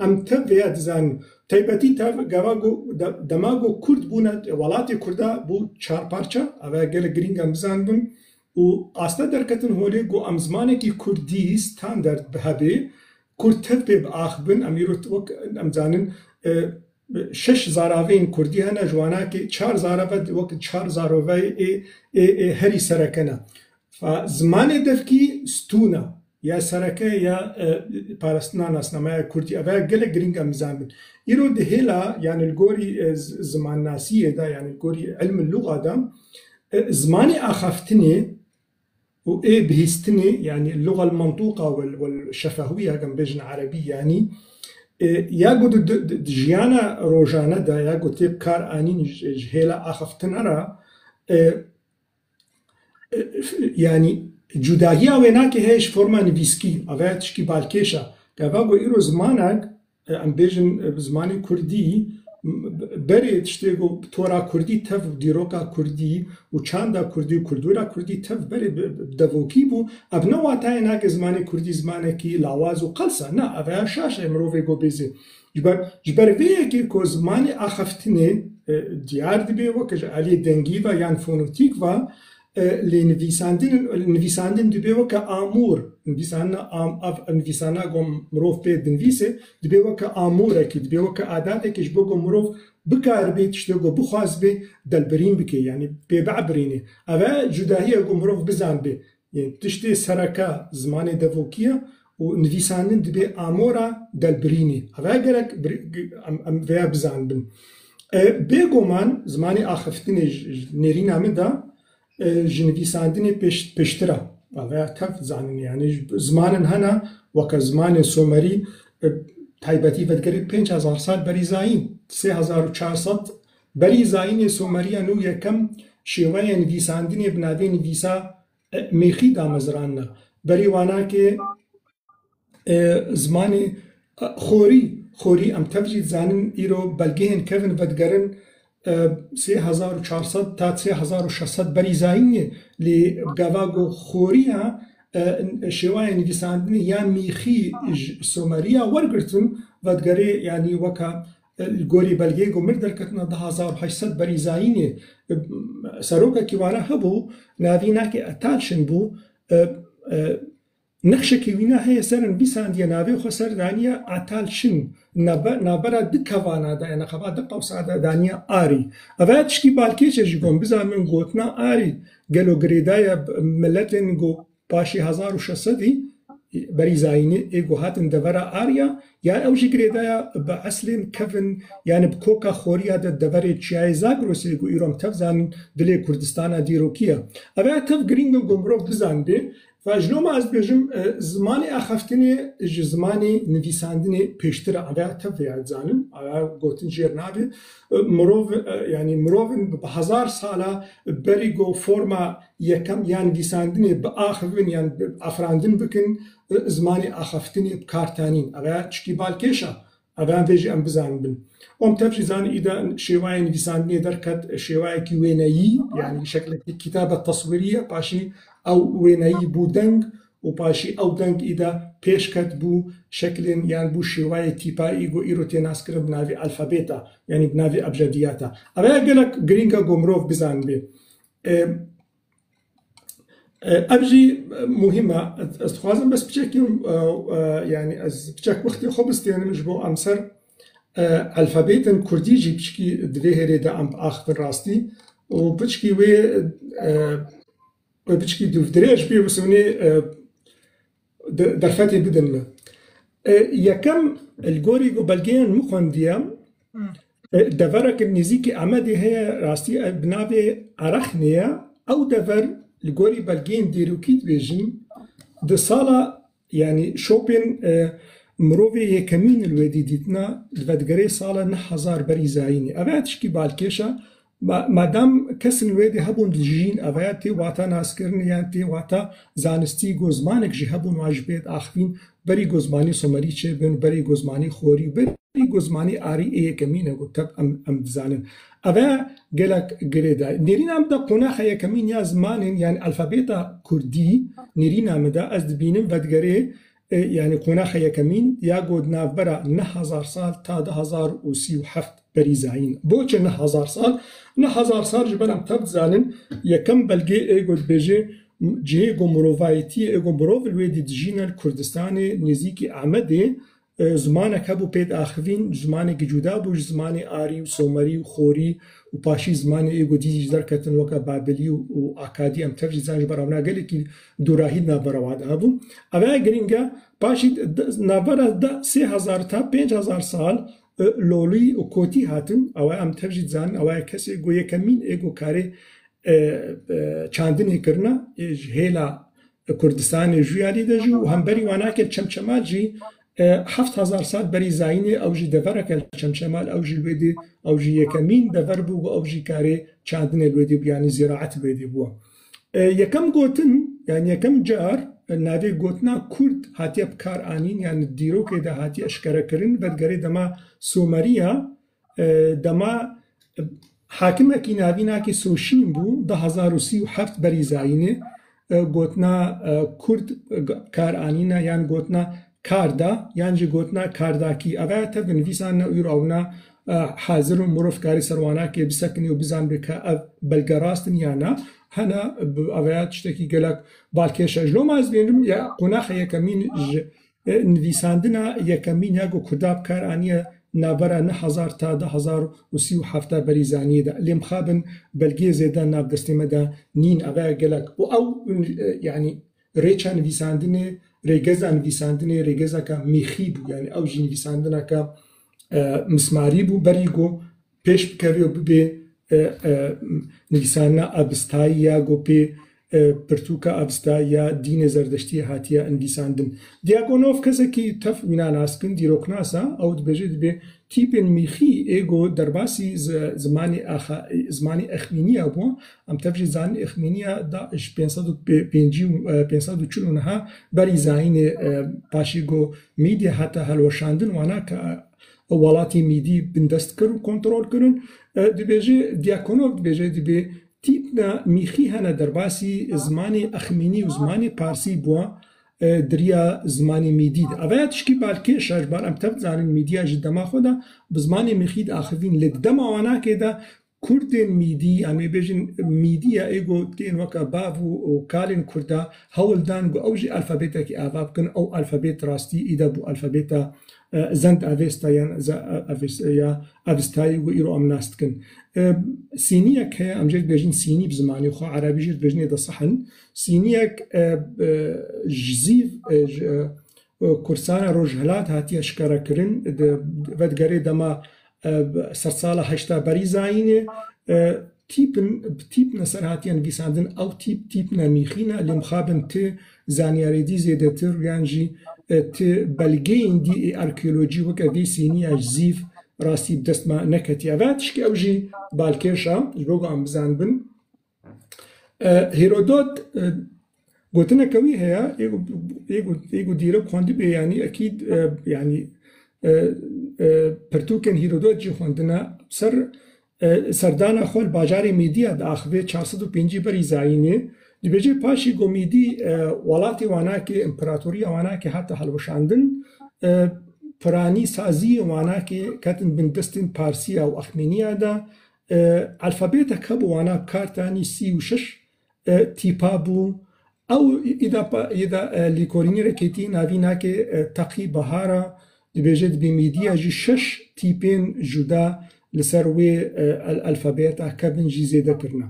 Em tev vêya dizanin. Taybetî tev gava ku de-, dema ku kurd bûne, welatê kurda bû çar parça, ev gelek girîng em bizanibin. Û asta derketin holê ku em zimanekî kurdî standard bi hebê, kurd tev pê biaxibin, em îro wek em zanin, e, şeş zaraveyên kurdî hene, ji wanakê çar zarave wek çar zaraveyê ê, ê, ê herî sereke ne. Fa-, zimanê devkî stûna ya sereke ya, e, parastina nasnameya kurdî. Ev gelek girîng em bizanibin. Îro di hêla, yani li gorî, e, z-, zimannasiyê de, yani li gorî ilm luxa de, e, zimanê axaftinê û ê bihîstinê, yani luxa l-mantuqa wel, wel şefehwî, hagem bêjin erebî, yani, e, ya ku di, di, di, di jiyana rojane de, ya ku tê bi kar anîn ji, ji hêla axaftine re, e, e, yani cudahiya wênakê heye ji forma nivîskî, ava ya tişkî balkêş e. Gava ku îro zimanek, e, em bêjin, e, bi zimanê kurdî, m-, berê tiştê ku tora kurdî tev dîroka kurdî û çanda kurdî û kultura kurdî tev berê bi, bi devokî bû. Ev ne watayê nake zimanê kurdî zimanekî lawaz û qels e. Na, ev ya şaş e mirovê ku bêzê. Ji ber, ji ber vê yekê ku zimanê axaftinê, e, diyar dibe weke ji aliyê dengî ve yan fonotîk ve, E, lê nivîsandin, nivîsandin dibe weke amûr. Nivîsandina am-, av-, nivîsandina ku mirov pê dinivîse, dibe weke amûrekî, dibe weke adatekî ji bo ku mirov bikaribe tiştê ku bixwazibê delbirîn bike, yanî pê biebirîne. Ev e cudahiye ku mirov bizanibe. Yanî tiştê sereke zimanê devokî ye û nivîsandin dibe amora delbirînê. Ev e gerek bir-, em, em vêya bizanibin. E, bêguman zimanê axiftinê ji, ji nêrîna min de, e, ji nivîsandinê pêş-, pêştir e. Ev e tev zanin, yanî ji, zimanin hene weke zimanê somerî, e, taybetî vedigerê pênc hezar sal berî zayîn, sê hezar û çar sed berî zayînê someriyan û yekem şêweyê nivîsandinê bi navê nivîsa, e, mêxî damezranine. Berî wanakê, e, zimanê, e, xorî, xorî em tev jî dizanin îro belgehên kevin vedigerin, e, sê hezar û çar sed ta sê hezar û şeş sed berî zayînê, lê gava ku xoriya, e, şêwayê nivîsandinê ya mîxî ji Someriya wergirtin, vedigerê, yanî weka, e, li gorî belgeyê ku mir derketine du hezar û heşt sed berî zayînê, e, serokekî wana hebû, navî nakê Etalşin bû, e, e, nexşekî wîna heye ser nivîsandiye navê xwe ser daniye Atal Şin. Nabe-, navbera du kevana de, yani xeba du qewsa de daniye Arî. Eve tişkî balkêş e jî gon, bizanin gotina Arî gelo girêdaye bi miletên go paşî hezar û şeş sedî berî zayînî ê go hatin devera Arya, ya ew jî girêdaya bi eslên kevin, yani bi koka xoriya de deverê Çiyayê Zagrosê ku îro em tev zanin dilê Kurdistana dîrokî ye. Eve tev girîng e ku mirov bizanibê. Ve ji loma ez dibêjim, e, zimanê axaftinê ji zimanê nivîsandinê pêştir e. Eve tev vêya dizanin, eve gotin jêr nabe. E, mirov, e, yani mirovin bi hezar sala berî ku forma yekem ya nivîsandinê biaxivin yan bi-, afirandin bikin, e, zimanê axaftinê bi kar tanîn. Eve çikî balkêş e. Eve em vê jî em bizanibin. Em tev jî zanin îda şêwayê nivîsandinê derket şêwayekî wêneyî, yani şeklekî kitabe teswirî ye, paşî ew wêneyî bû deng û paşî ew deng îda pêş ket bû şeklên yan bû şêwayê tîpayî ku îro tê naskirin bi navê alfabeta, yani bi navê ebcediyata. Eve gelek girîng e ku mirov bizanibe. E, E, ev jî, e, muhîm e. Ez, ez dixwazim bes piçekî, e, e, yani ez piçek wextê xwe bistênim ji bo em ser, e, alfabetên kurdî jî piçkî di vê hêrê de em biaxivin rastî û piçkî wê, e, wê piçkî dûvdirêj bê û siwnê, e, de-, derfetê bidin me. E, yekem, li gorî ku belgeyên min xwendiye, Hmm. e, deverek nêzîkî Amedê heye, rastî, e, bi navê Erexnê ye. Ew dever li gorî belgeyên dîrokî dibêjin, di sala, yani şopên, e, mirovê yekemîn li wê dî dîtina, li vedigerê sala neh hezar berî zayînê. Eve tişkî balkêş e. Ma-, madem kesin wê dê hebûn dijîn, eve ya tê wata naskirin yan tê wata zanistî, go zimanek jî hebûn wan ji pê diaxivîn, berî go zimanî somerî çêbin, berî go zimanî xorî, berî go zimanî arî ê yekemîn e, go tev em, em dizanin. Eve gelek girêdayî. Nêrîna min de qonaxa yekemîn ya zimanên, yani alfabeta kurdî, nêrîna min de ez dibînim vedigerê, e, yani qonaxa yekemîn ya go di navbera neh hezar sal ta du hezar û sî û heft berî zayîn. Boçe neh hezar sal? Neh hezar sal ji ber em tev dizanin, yekem belgê ê go dibêje, cihê go mirovayetiyê ê go mirov li wê dî dijîne li Kurdistanê nêzîkî Amedê, e, zimanek hebû pê diaxivîn, zimanekî cuda bû ji zimanê arî û somerî û xorî û paşî zimanê ê go dî jî derketin weke babelî û, û akadî em tev jî zanin ji ber ewna gelekî dûrahî di navbera wan de hebû. Eve girîng e, paşî d-, d-, navbera de sê hezar ta pênc hezar sal, e, lolî û kotî hatin. Ew em tev jî dizanin, ew kesê go yekemîn ê go karê, e, e, çandinê kirine, ê ji hêla Kurdistanê jûya lî de jî û hemberî wanakê Çemçemal jî, e, heft hezar sal berî zayînê ew jî devereke li Çemçemal, ew jî li wê dê, ew jî yekemîn dever bû ku ew jî karê çandinê li wê dê bû, yanî zîraet li wê dê bû. E, yekem gotin, yani yekem car, e, navê gotina Kurd hatiye bi kar anîn, yani dîrokê de hatiye eşkerekirin, vedigerê dema Someriya, e, dema, e, hakimekî navînakî Soşîn bû, du hezar û sî û heft berî zayînê, e, gotina, e, Kurd, e, kar anîne, yan gotina Karda, yan jî gotina Kardakî. Eve tev nivîsan ne û ewna, e, hazir û mirov karê ser wanakê bisekinê û bizanibê ka ev belge rast in ya na. hene, bi aveya tiştekî gelek balkêş e. Ji loma ez bênim ya qonaxa yekemîn ji, e, nivîsandina yekemîn ya ku Kurda bi kar aniye navbera neh hezar ta du hezar û sî û heft berî zanî de. Lê mixabin belgeyê zêde nav destê me de nîn, aveya gelek. Û ew, e, yanî rêça nivîsandinê, rêgeza nivîsandinê, rêgezeke mîxî bû. Yanî ew jî nivîsandineke, e, mismarî bû. Berî ku pêş bikeve û bibê, e, e, nivîsandina avistayî ya ku pê, e, pirtûka avistayî ya dînê Zerdeştiyê hatiye nivîsandin. Dyakonov kesekî tev wîna nas kin, dîroknas e, ew dibêje, dibê tîpên mîxî ê ku derbasî zi-, zimanê axa-, zimanê exmîniya bû, em tev jî zanin exmîniya da ji pênc sed û pêncî, e, pênc sed û çil û neh berî zayînê, e, paşî ku Mîdya hate helweşandin, wana ke welatî Mîdî bindest kir û kontrol kirin. E, dibêje, Dyakonov dibêje, dibê tîpna mîxî hene derbasî zimanê exmînî û zimanê parsî bû, e, di riya zimanê Mîdî de. Eve ya tişkî balkêş e, ji bar em tev dizanin Mîdiya ji dema xwe de bi zimanê mîxî diaxivîn. Lê di dema wanakê de Kurdên Mîdî, em ê bêjin Mîdiya ê ku tên weke bav û, û kalên Kurda hewl dan ku ew jî alfabetekî ava bikin, ew alfabet rastî îde bû alfabeta, e, Zend Avesta yan Ze-, Avesta ya Avestayî ku îro em nas dikin. E, sîniyek heye, em jê dibêjin sînî bi zimanê xwe, erebî jî dibêjin ê de sehn. Sîniyek, e, e, ji zîv, e, ji, e, kursana Rojhilat hatiye şikare kirin, di, vedigerê dema, e, sedsala heşta berî zayînê, e, tîpin, bi tîpne ser hatiye nivîsandin, ew tîp, tîpne mîxî ne, lê mixabin ti zanyarê dî zêdetir, yan jî, e, ti belgeyên dî ê arkeolojî weke vê sîniya ji zîv rastî bi dest me neketiye. Ve tişkî ew jî balkêş e, ji bo ku em bizanibin. E, Herodot, e, gotineke wî heye, ê ku, ê ku, ê ku dîrok xwendibê, yanî ekîd, e, yanî, e, e, pirtûkên Herodot jî xwendine. Ser, e, serdana xwe li bajarê Mîdiya diaxive, çar sed û pêncî berî zayînê. Dibêje paşî ku Mîdî, e, welatê Wanakê, împeratoriya Wanakê hate helweşandin, e, piranî saziyê Wanakê ketin bin destên Parsiya û Exmêniya de, e, alfabetek hebû wana bi kar tanî sî û şeş, e, tîpa bû. Ew îda pa-, îda, e, lîkorînî re ketî navî nake, e, Teqî Bahara, dibêje dibî Mîdiya jî şeş tîpên cuda li ser wê, e, al-, alfabeta kevin jî zêde kirine.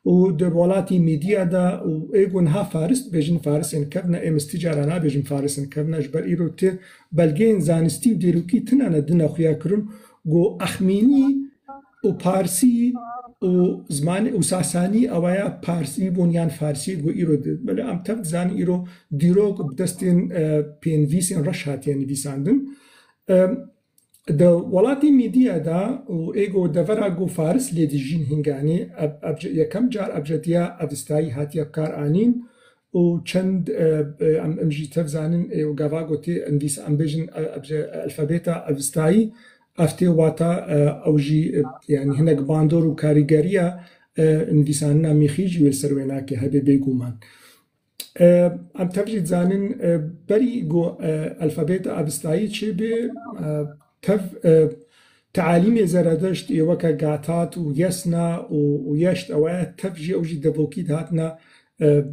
Û di welatî Mîdiya de û ê ku niha Faris dibêjin, Farisên kevne, êm ez ti cara nabêjim Farisên kevne, ji ber îro ti belgeyên zanistî û dîrokî tune ne dine xuya kirin, ku Exmînî û Parsî û zimanê û Sasanî, ewaya Parsî bûn yan Farsî ku îro di-, belê em tev dizanin îro dîrok bi destên, e, pênivîsên reş hatiye nivîsandin. E, di welatê Mîdiya de û ê ku devera ku Faris lê dijîn hînganê, ev-, ev-, yekem car ebcediya Avistayî hatiye bi kar anîn. û çend, e, e, em, em jî tev zanin, e, û gava gotê nivîs, em bêjin, e, ebce-, alfabeta Avistayî, ev tê wata, e, ew jî, e, yanî hinek bandor û karîgeriya, e, nivîsanina mîxî jî wê li ser wê nake hebe bêguman. E, em tev jî dizanin, e, berî ku, e, alfabeta Avistayî çêbe, e, tev, e, tealîmê Zeredeşt ê weke Gatat û Yesna û, û Yeşt, ew e tev jî, ew jî devokî dihatine, e,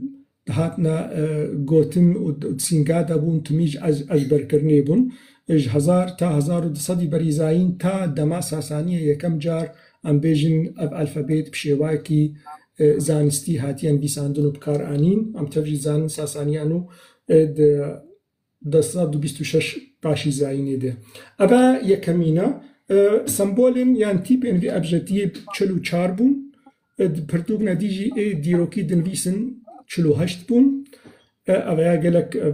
dihatine, e, gotin û d-, û di sînga de bûn, timî ji ez-, ezberkirinê bûn. Ji hezar ta hezar û du sedî berî zayîn ta dema Sasaniyê yekem car, em bêjin, ev alfabet bi şêwayekî, e, zanistî hatiye nivîsandin û bi kar anîn. Em tev jî zanin Sasaniyan û, e, di du sed û bîst û şeş paşî zayînê de. Eve yekemîn e, e, sembolên yan tîpên vî ebcediyê çil û çar bûn. E, di pirtûkna dî jî ê dîrokî dinivîsin çil û heşt bûn. E, eve ya gelek, e,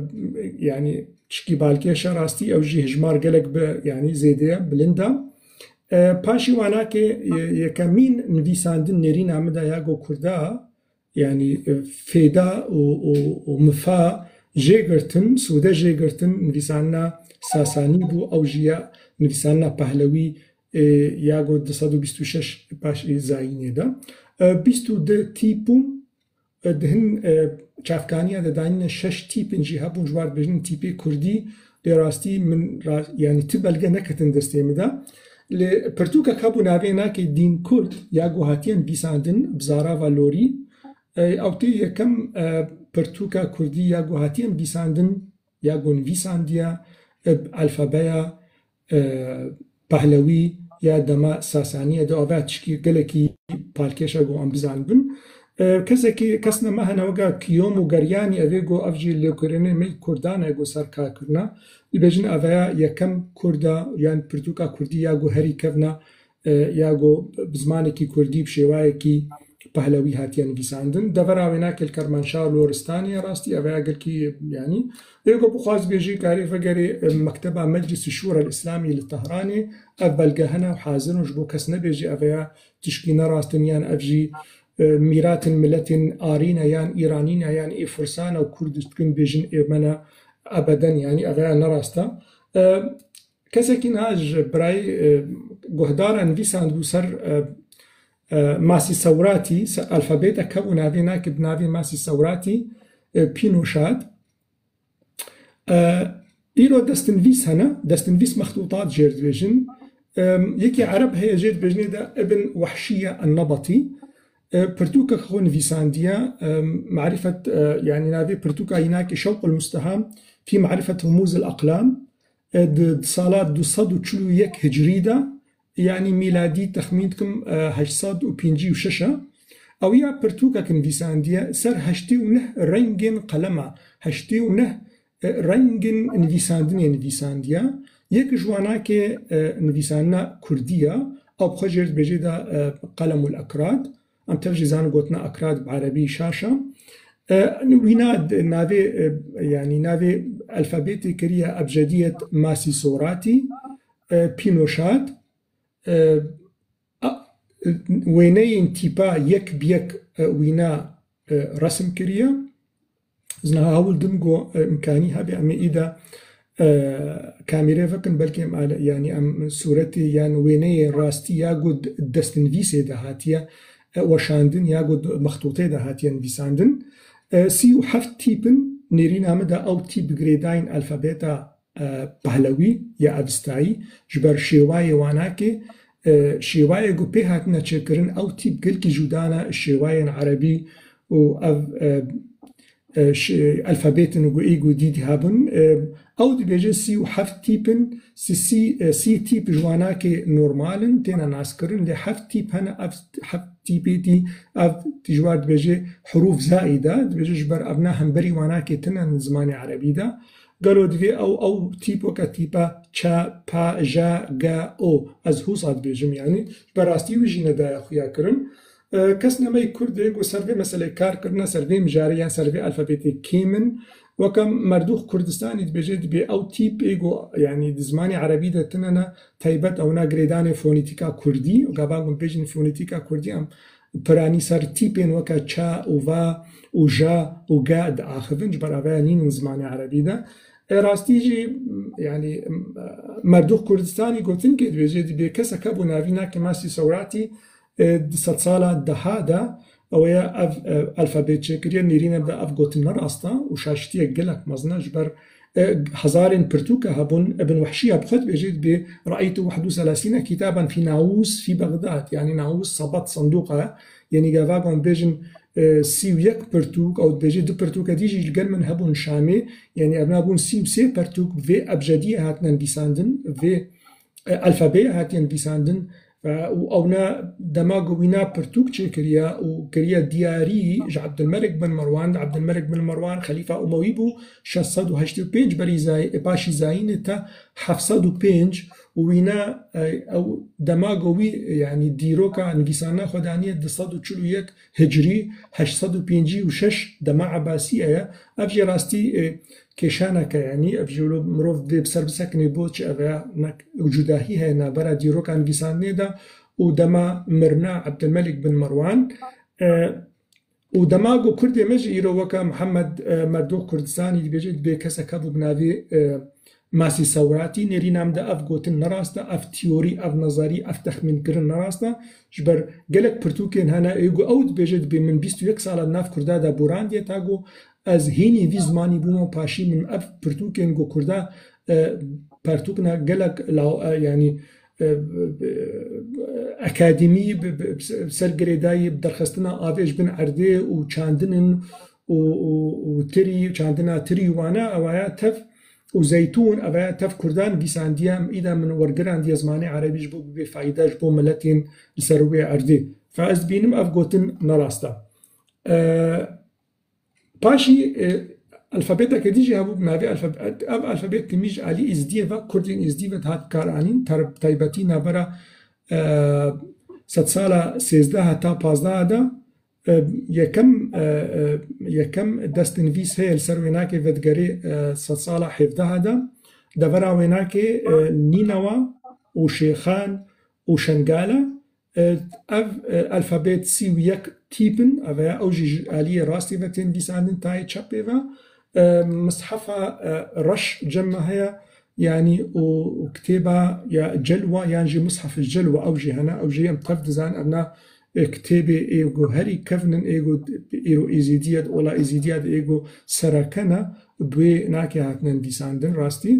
yanî tişkî balkêş e rastî, ew jî hejmar gelek bi, yanî zêde ye, bilind e. E, paşî wanakê, e, yekemîn nivîsandin nêrîna min de ya go Kurda, yanî, e, fêda û, û, û mifa jê girtin, sûde jê girtin, nivîsanina Sasanî bû, ew jî ya nivîsanina Pehlewî, e, ya go du sed û bîst û şeş paşî zayînê de. E, bîst û du tîp bûn, e, di hin, e, çavkaniya de danîne şeş tîpin jî hebûn, ji wan dibêjin tîpê Kurdî, lê rastî min ra-, yanî ti belge neketin destê min de. Lê pirtûkek hebû navê nake Dîn Kurd, ya go hatiye nivîsandin bi zarava lorî, E, ew tê yekem, e, pirtûka kurdî ya ku hatiye nivîsandin, ya ku nivîsandiye, e, alfabeya, e, Pehlewî ya dema Sasaniyê de, ava tişkî gelekî palkêş e ku em bizanibin. E, kesekî, kesne me hene wega Kiyom û Geryanî, ev ê ku ev jî lêkolînê me yî kurdan e ku ser kar kirine. Dibêjin ev ya yekem kurda yan pirtûka kurdî ya ku herî kevna, e, ya ku bi zimanekî kurdî, bi şêwayekî Pehlewî hatiye nivîsandin. Devera wênakê li Kermanşah Loristanê ye, rastî ev ya gelkî, yanî, ê ku bixwaz bêjî karê vegerê, e, Mekteba Meclisi Şûra Îslamî li Tehranê, ev belge hene û hazir in, ji bo kes nebêjî ev ya tişkî ne rast in yan ev jî, e, mîratin miletên arî ne yan îranî ne yan ê fursan e û kurd dikin bêjin ê me ne, ebeden, yanî ev ya ne rast e. E, Kesekî niha ji birayê, e, guhdara nivîsandibû ser, e, e, Masî Sewratî, ser alfabeta kevû navê nake bi navê Masî Sewratî, e, Pînoşat. E, îro destinvîs hene, destinvîs mextûtat jêr dibêjin. E, yekî ereb heye jêr dibêjinê de Ibn Wehşiye Ennebetî. E, pirtûkek xwe nivîsandiye, e, Marifet, e, yanî navê pirtûka yî nake Şewqul Musteham fî Marifet Humûzil Aqlam. E, di, di sala du sed û çil û yek Hicriyî de, yanî mîladî texmîn dikim, e, heşt sed û pêncî û şeş e. Ew ya pirtûkek nivîsandiye, ser heştê û neh rengên qelema, heştê û neh, e, rengên nivîsandinê nivîsandiye. Yek ji wanakê, e, nivîsandina kurdî ye, ew bi xwe jêr dibêje de, e, Qelemul Ekrad. Em tev jî zanin gotina akrad bi erebî şaş e. E, wîna d-, navê, e, yanî navê alfabetê kiriye Ebcediyet Masî Soratî, e, Pînoşat, e, a, wêneyên tîpa yek bi yek, e, wîna, e, resim kiriye. Ez niha hewl dim ku, e, imkanî hebe em ê îda, e, kamîrê vekin, belkî em ale-, yanî em sûretê yan wêneyê rastî ya ku d-, destinvîsê de hatiye, e, weşandin ya ku d-, mextûtê de hatiye nivîsandin. E, sî û heft tîp in, nêrîna min de ew tîp girêdayîn alfabeta, e, Pehlewî ya Avistayî, ji ber şêwayê wanakê, e, şêwayê ku pê hatine çêkirin, ew tîp gelkî cuda ne şêwayên erebî û ev, e, e, ş-, alfabetên ku ê ku dîtî hebûn. E, ew dibêje sî û heft tîp in, sî, sî, e, sî tîp ji wanakê normal in, têne naskirin, lê heft tîp hene, ev heft tîpê dî, ev dijwar dibêje hurûf zaîde, dibêje ji ber ev ne hemberî wanakê tine in zimanê erebî de. Gelo divê ew, ew tîp weke tîpa ç, p, j, g, o, ez hûsa dibêjim, yanî ji ber rastî wî jî nedaye xuya kirin. E, kesnameyê Kurd ê ku ser vê meselê kar kirine, ser vê mijarê yan ser vê alfabetê kêm in. Weke Merdûx Kurdistanî dibêje, dibê ew tîp ê ku, yanî di zimanê erebî de tine ne, taybet ewna girêdanê fonetîka kurdî, gava ku bêjin fonetîka kurdî em piranî ser tîpên weke ç û v û j û g diaxivin, ji ber avaya nînin zimanê erebî de. E, rastî jî, yanî, Merdûx Kurdistanî gotin ke dibêje, dibê kesek hebû navî nake Masî Sewratî, e, di sedsala deha de, ew ye ev, e, alfabet çêkiriye, nêrîne de ev gotin ne rast e û şaştiyek gelek mezin e, ji ber, e, hezarên pirtûke hebûn, Ibn Wehşiya bi xwe dibêje, dibê, "Re'eytu wehd û selasîne kitaben fî Nawûs fî Bexdad", yanî Nawûs sebet sindoq e, yanî gava ku em bêjin, e, sî û yek pirtûk, ew dibêje, "Du pirtûke dî jî li gel min hebûn Şamê", yanî ev nabûn sî û sê pirtûk vê ebcediyê hatine nivîsandin, vê e, alfabeyê hatiye nivîsandin, e, û ewna dema ku wîna pirtûk çêkiriye û kiriye diyarî ji Ebdilmelik bin Merwan, Ebdilmelik bin Merwan xelîfa Umewî bû, şeş sed û heştê û pênc berî zay-, e, paşî zayînê te heft sed û pênc û wîna, e, ew dema ku wî, e, yanî dîroka nivîsandina xwe daniye du sed û çil û yek Hicriyî, heşt sed û pêncî û şeş dema Ebasî ye. Ev jî rastî, e, kêşaneke, yanî ev jî wilo mirov dê bi ser bisekine bo çi ev ya, nek cudahî heye navbera dîroka nivîsandinê de û dema mirina Ebdilmelik bin Merwan, e, û dema ku Kurdê me jî îro weke Mihemed, e, Merdûx Kurdistanî dibêje, dibê kesek hebû bi navê, e, Masî Sewratî, nêrîna min de ev gotin ne rast e, ev teorî, ev nezerî, ev texmînkirin ne rast e. Ji ber gelek pirtûkên hene, ê ku ew dibêje, dibê min bîst û yek sala di nav Kurda de borandiye, ta ku ez hînî vî zimanî bûme, paşî min ev pirtûkên ku Kurda, e, pertûkna gelek law-, e, yanî, e, akademî bi, bi, bi ser girêdayî bi derxistina avê ji bin erdê û çandinin û, û, û tirî, çandina tirî wana, ewaya tev û zeytûn, ewaya tev Kurdan vîsandiye, em îda min wergirandiye zimanê erebî ji bo bibê fayda ji bo miletên li ser wê erdê. Fe ez dibînim ev gotin ne rast e. E, Paşî, e, alfabeteke dî jî hebû bi navê alfabe-, ev alfabet timî ji alî Êzidiyê ve, Kurdên Êzidî ve dihat karanîn, tar-, taybetî navbera, e, sedsala sêzdeh heta pazdeh de, e, yekem, e, e, yekem destnivîs heye li ser wênakê vedigerê, e, sedsala hevdeh de. Devera wênakê, e, Nînewa û Şêxan û Şengala. E, ev, e, alfabet sî û yek tîp in, ev e, ew jî ji aliyê rastê ve tên nivîsandin, tayê çepê ve, e, mishefa, e, reş cem me heye, yanî û, û kitêba ya Celwa yan jî mishef Celwa, ew jî hene, ew jî em tev dizan, evna, e, kitêbê ê ku herî kevn in, ê ku îro Êzîdiye di, ola Êzîdiye di ê ku sereke ne, bi wê nakê hatine nivîsandin rastî.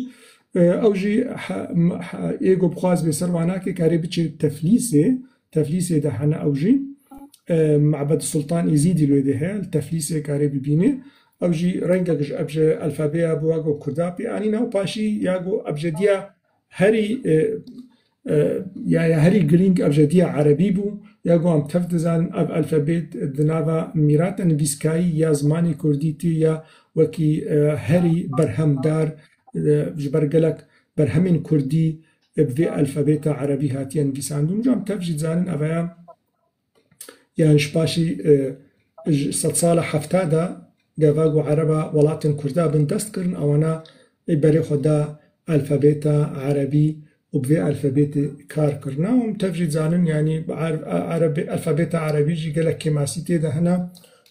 E, ew jî he-, m-, he-, ê ku bixwaz bê ser wanakê karê biçê teflîsê, teflîsê de hene ew jî. E, Mabed Sultan Êzîdî li wê de heye, li teflîsê karê bibînê. Ew jî rengek ji ebje alfabeya bi wa ku Kurda pê anîne û paşî ya ku ebjediya herî, e, e, ya, ya herî girîng ebjediya erebî bû. Ya ku em tev dizanin ev alfabet di nava mîrata nivîskayî ya zimanê kurdî tê ya wekî, e, herî berhemdar, e, ji ber gelek berhemên kurdî, e, bi vê alfabeta erebî hatiye nivîsandin. Cam tev jî dizanin ev ya, yan ji paşî, e, ji sedsala hefta de gava ku ereba welatên kurda bin dest kirin, ewana, e, berê xwe da alfabeta erebî û bi vê alfabetê kar kirina. Û em tev jî dizanin, yanî, er-, erebe-, alfabeta erebî jî gelek kêmasî tê de hene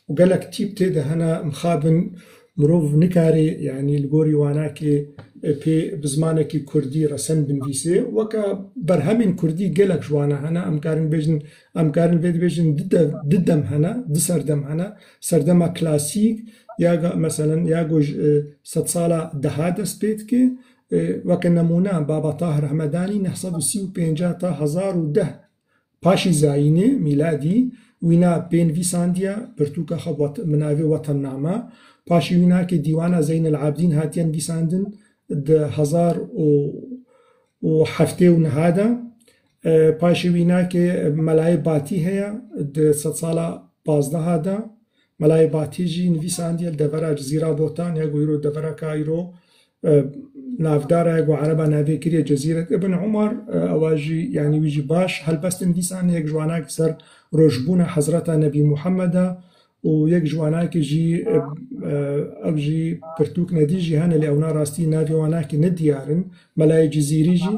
û gelek tîp tê de hene, mixabin mirov nikarê, yanî li gorî wanakê, e, pê bi zimanekî kurdî resen binivîsê. Weke berhemên kurdî gelek ji wana hene, em karin bêjin, em karin vê dibêjin di dev, di dem hene, di serdem hene. Serdema klasîk, ya ga-, meselen, ya ku ji, e, sedsala deha dest pê dike, e, weke nemûne Baba Tahir Hemedani neh sed û sî û pênc ta hezar û deh paşî zayînê mîladî wîna pê nivîsandiye, pirtûka xwe bi navê Wetenname. Paşî wînakê dîwana Zeynel Abidîn hatiye nivîsandin di hezar û heftê û neh de. E, paşî wînakê Melayê Batî heye, di sedsala pazdeh de. Melayê Batî jî nivîsandiye li devera Cizîra Botan, ya ku îro devereka îro, e, navdar e, ku ereba navê kiriye Cezîret Ibn Umar, e, ewa jî, yanî wî jî baş helbestên nivîsandin, yek ji wanakî ser rojbûna Hezreta Nebî Muhammed e û yek ji wanakî jî, e, e, ew jî pirtûk nedî jî hene, lê ewna rastî navê wanakî ne diyar in. Melayê Cizîrî jî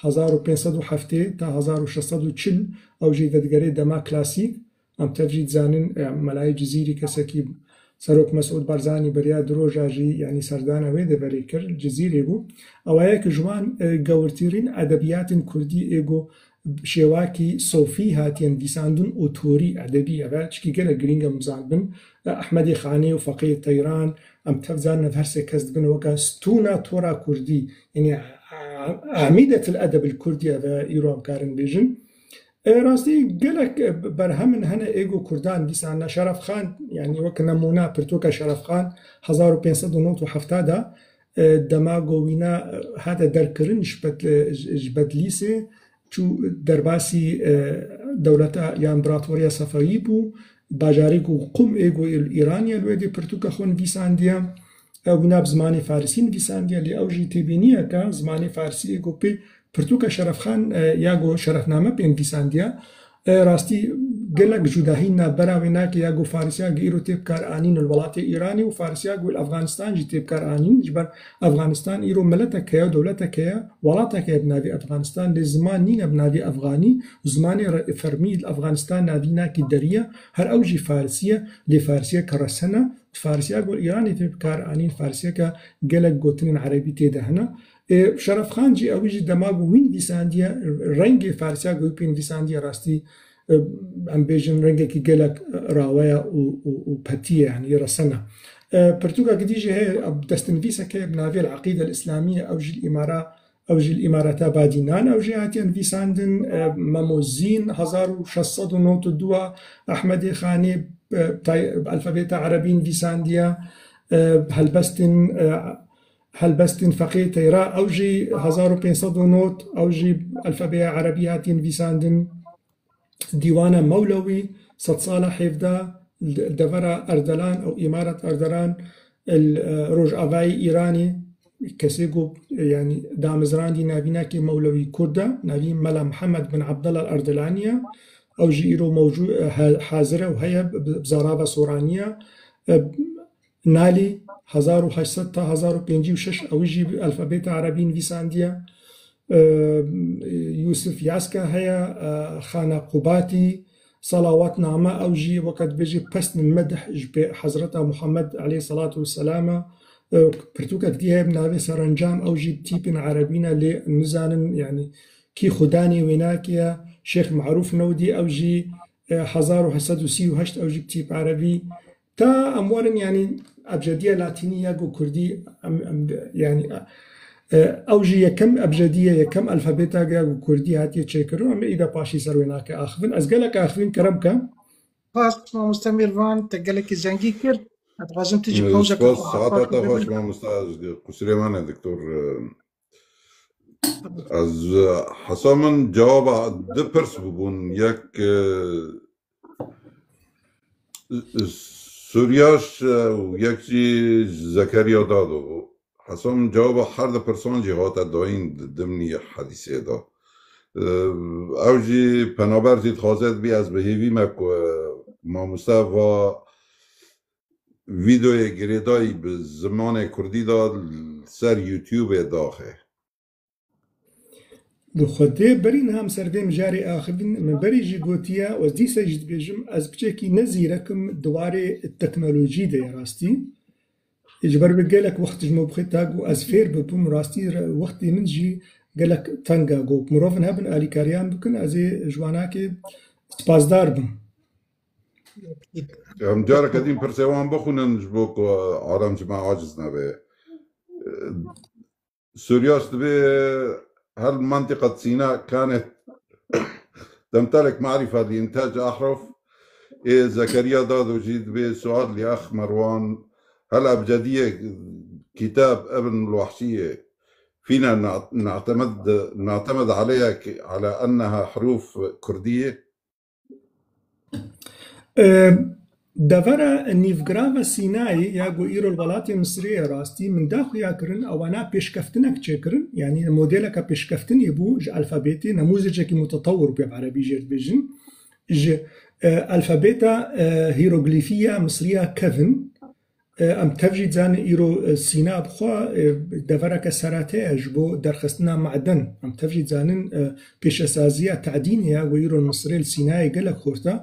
hezar û pênc sed û heftê ta hezar û şeş sed û çil, ew jî vedigere dema klasîk. Em tev jî dizanin, e, Melayê Cizîrî kesekî Serok Mesûd Barzanî beriya du roja jî, yanî serdana wê deverê kir, Cizîrê bû. Ew e yek ji wan, e, gewirtirîn edebiyatên kurdî ê ku şêwakî sofî hatiye nivîsandin û torî edebî ev e, çikî gelek girîng em bizanibin. E, Ehmedê Xanê û Feqiyê Teyran, em tev zanin ev her sê kes dibin weke stûna tora kurdî, yanî, e, Amîdetil edebil kurdî ev e, îro em karin bêjin. E, rastî gelek, e, berhemin hene ê ku kurdan dîsan ne. Şeref Xan, yanî wek nemûne pirtûka Şeref Xan hezar û pênc sed û nod û heft de, e, dema ku wîna, e, hate derkirin ji Bet-, e, ji, ji Bedlîsê çû derbasî, e, dewleta ya împaratoriya Sefewî bû. Bajarê ku Qum ê ku li Îranê li wê dê pirtûka xwe nivîsandiye. Ew wîna bi zimanê farisî nivîsandiye, lê ew jî têbîniyeke zimanê farisî ê ku pê pirtûka Şerefxan, e, ya ku Şerefname pê nivîsandiye. E, rastî gelek cudahî navbera wê nake ya ku farisiya ku îro tê bikaranîn li welatê Îranê û farisiya ku li Afganistan jî tê bikaranîn. Ji ber Afganistan îro miletek heye, dewletek heye, welatek heye bi navê Afganistan, lê ziman nîne bi navê Afganî. Zimanê re-, fermî li Afganistan navî nake derî ye, her ew jî farisî ye, lê farisiyeke resene. Farisiya ku li Îranê tê bikaranîn, farisiyeke gelek gotinên erebî tê de hene. Ê, Şerefxan jî, ewî jî dema ku wî nivîsandiye, rengê farisiya ku wî pê nivîsandiye rastî, e, em bêjin rengekî gelek, e, rawe ye û, û, û petî ye, yanî resene. E, pirtûkekî dî jî heye, destnivîsek heye bi navê El-Eqîde El-Îslamîye, ew jî li Îmara Ew jî li Îmareta Badînan, ew jî hatiye nivîsandin. E, Memo Zîn, hezar û şeş sed û nod û dua, Ehmedê Xanê, e, tay-, bi alfabeta erebî nivîsandiye. E, helbestên, e, helbestên Feqê Teyra, ew jî hezar û pênc sed û nod, ew jî alfabeya erebî hatiye nivîsandin. Dîwana Mewlewî, sedsala hevdeh, li devera Erdelan û Îmaret Erdelan, li, e, rojavayê Îranê, kesê ku, e, yanî damezrandî navînakê Mewlewî Kurd e, navîn Mela Mihemed bin Abdullah Erdelaniye, ew jî îro mewcû-, e, ha-, hazir e û heye bi, bi zarava Soraniye. E, Nalî, hezar û heşt sed ta hezar û pêncî û şeş, ew jî bi alfabeta erebî nivîsandiye. E, Yûsif Yaska heye, e, Xana Qubatî, Salawatname, ew jî weke dibêjî pesn medh ji pê Hezreta Muhammed aleyhisselatu vesselam e. E, pirtûkek dî heye bi navê Serencam, ew jî bi tîpên erebî ne, lê nizanin, yanî, kî xudanê wênakê ye, Şêx Marûf Newdî, ew jî, e, hezar û heşt sed û sî û heşt, ew jî bi tîp erebî. Ta em werin, yanî, ebcediya latînî ya ku kurdî, em, em, yanî, e, ew jî yekem ebcedî ye, yekem alfabeta ya ku kurdî hatiye çêkirin, em ê îda paşî ser wê nake axivin. Ez gelek axivîm, kerem ke. Spas, mamoste Mîrvan, te gelekî zengî kir. Ez dixwazim tu jî Ee, qewzeke spas, xwe saeta te xweş, mamoste, ez qusirê me ne, doktor, e, Ez, e, hesa min cewaba du pirs bûbûn. Yek, e, Suryaş, e, û yek jî Zekeriya Dado bû. Hesa min cewaba her du pirsan jî hate dayîn di dimnî hedîsê de. E, ew jî penaber jî dixwaze dibî ez bi hêvî me ku, e, mamoste va vîdeoyê girêdayî bi zimanê kurdî de li ser YouTubeê daxe. Bi Xwedê berî niha em ser vê mijarê axivîn, min berî jî gotiye û ez dîsa jî dibêjim, ez piçekî ne zîrek im di warê teknolojî de ye rastî. Ji ber wê gelek wext ji min bixwe ta ku ez fêr bibim, rastî re-, wextê min jî gelek teng e. Ku mirovin hebin alîkariyan bikin, ez ê ji wanakê spasdar bim. Em careke din pirsê wan bixwînin ji bo ku alem ji me aciz nebe. Suryaş dibê هل منطقة سيناء كانت تمتلك معرفة لإنتاج أحرف؟ Ê Zekeriya Dado jî dibê سؤال لأخ مروان، هل أبجدية كتاب ابن الوحشية فينا نعت-، نعتمد، نعتمد عليها ك-، على أنها حروف كردية؟ E, devera nîvgirava Sînayê ya ku îro li welatê Misirê ye rastî, min da xuya kirin, ewana pêşkeftinek çêkirin, yanî modeleke pêşkeftinê bû ji alfabetê, nemûzecekî mutetewir bû, erebî jê dibêjin, ji, e, alfabeta, e, hîroglîfî ya Misirî ya kevin, E, em tev jî dizanin îro, e, Sîna bi xwe, e, devereke serate ye ji bo derxistina maden. Em tev jî dizanin, e, pêşesaziya tadînê ya ku îro li Misirê li Sînayê gelek xurt e.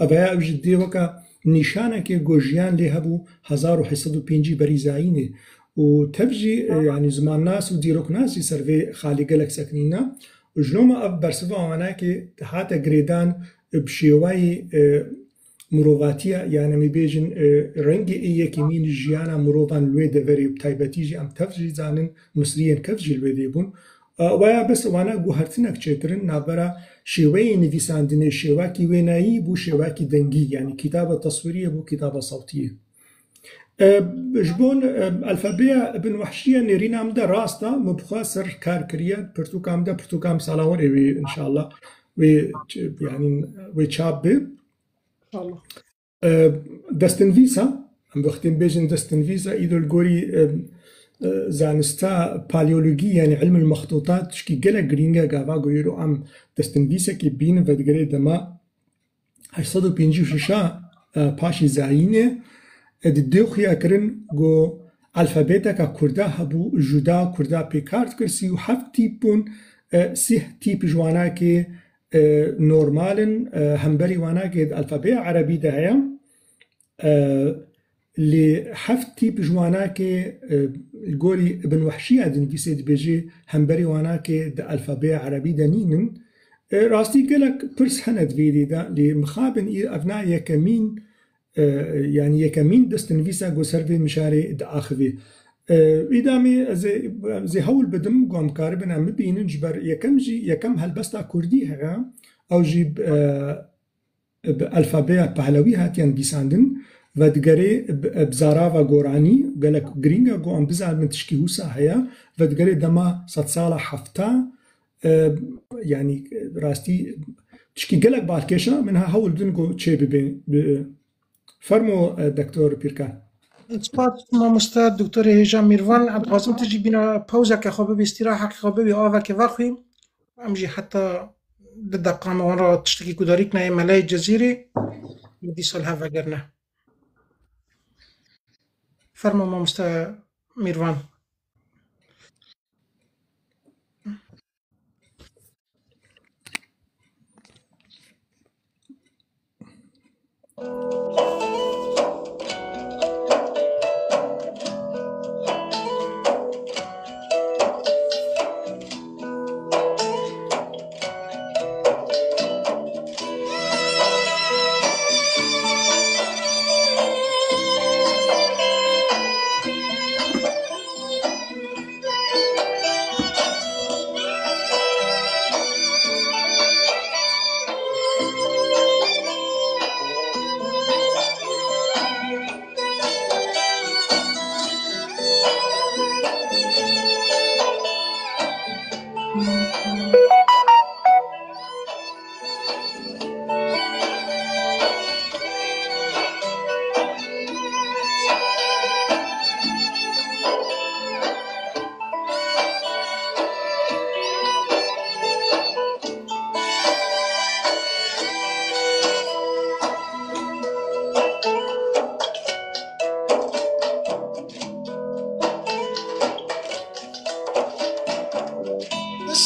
Ev ya ew jî dê weke nîşanekê ku jiyan lê hebû hezar û heşt sed û pêncî berî zayînê. Û tev jî, e, yanî zimannas û dîroknas jî ser vê xalê gelek sekinîne. Û ji loma ev bersiva wanakê hate girêdan, e, bi şêwayê, e, mirovatiya, yan em ê bêjin, e, rengê ê yekemîn jiyana mirovan li wê deverê, bi taybetî jî em tev jî zanin, Misriyên kev jî li wê dê bûn. E, waya bes wana guhertinek çêkirin navbera şêweyê nivîsandinê, şêwakî wênayî bû, şêwakî dengî, yanî kitaba teswiriyê bû, kitaba sewtiyê. E, ji bo, e, alfabeya Ibn Wehşiye nêrîna min de rast e, min bi xwe ser kar kiriye, pirtûka min de, pirtûka min sala werê wê, înşallah, wê ç-, yanî wê çap bê. İnşallah. E, destinvîsa, em wextên bêjin destinvîsa, îro li gorî, e, e, zanista paleologî, yanî ilmul mextûtat, tişkî gelek girîng e, gava ku îro em destinvîsekê bînin vedigere dema heşt sed û pêncî û şeş, e, paşî zayînê, e, di dê xuya kirin ku alfabeteka kurda hebû, cuda kurda pê kar dikir, sî û heft tîp bûn, e, sih tîp ji wanakê, e, normal in, e, hemberî wanakê di alfabeya erebî de heye. E, lê heft tîp ji wanakê, e, li gorî Ibn Wehşiya dinivîsê dibêjê hemberî wanakê di alfabeya erebî de nînin. E, rastî gelek pirs hene di vê dê de, lê mixabin î-, ev na yekemîn, e, yanî yekemîn destinivîsa ku ser vê mijarê diaxivê. E, îdamî ez ê, ez ê hewl bidim, ku em karibin em bibînin, ji ber yekem jî, yekem helbesta kurdî heye, ew jî, e, bi alfabeya Pahlewî hatiye nivîsandin, vedigerê bi, bi zarava goranî, gelek girîng e ku em bizanin tişkî wisa heye, vedigerê dema sedsala hefta, e, yanî, rastî tişkî gelek balkêş e, min ha hewl din ku çê bibe. Bi, fermo, e, Doktor Pîrkan. Spas, mamoste Doktorê Hêja Mîrvan. Em dixwazin tu jî bîna pawzeke xwe bibî, îstîraheke xwe bibî, aveke vexwî. Em jî heta di deqan wan re tiştekî gudarî kine yê Meleyê Cezîrî. Dîsa li hev vegerine. Fermo mamoste Mîrvan.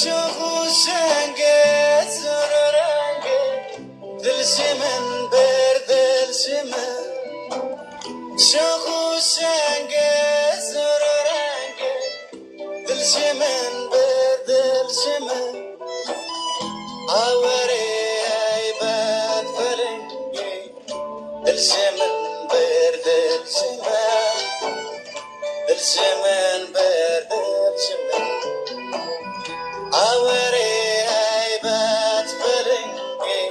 Şox û şengê zor rengê, dil ji min bir, dil ji min. Şox û şengê zor rengê, dil ji min bir, dil ji min. Awerê heybet filingê, dil ji min bir, dil ji min. Dil ji min bir, dil ji min. Awerê heybet filingê,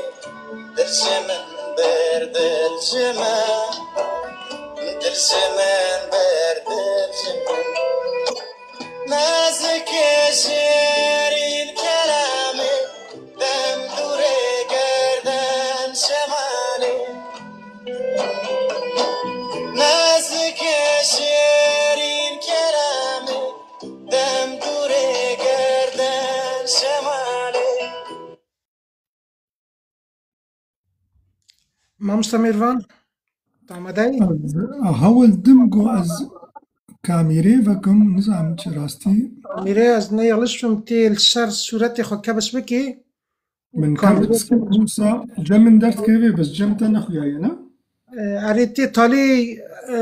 dil ji min bir, dil ji min. Dil ji min bir, dil ji min. Nezikê şêrîn kelamê, dem dûrê gerden şemalê. Nezikê şêrîn kelamê, dem dûrê gerden şemalê. Mamosta Mêrvan, tu amade yî? Ez hewl dim ku ez kamîrê vekim, nizanim çi rastî. Kamîrê ez ne yanlış bim, tê li ser sûretê xwe kebis bikî. Min kamîrê kebis kir, wisa cem min derdikeve, bes cem te nexuyaye, ne? E, erê tê talî, e,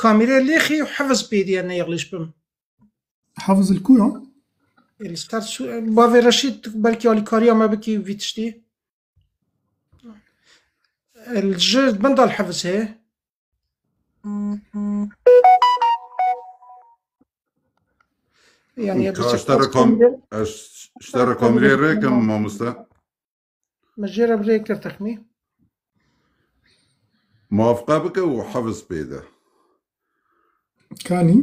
kamîrê lêxî û hevis pê diye ne yanlış bim. Hevis li ku ya? Li ser sû-, bavê Reşîd belkî alîkariya me bikî vî tiştî. Li ji bin dal hevis heye. Yani Ka ez te re kam-, ez ji te re kamîrê rê kim, mamoste. Min jê re bi rê kir texmî. Muwafiqe bike û hevis pê de. Kanî?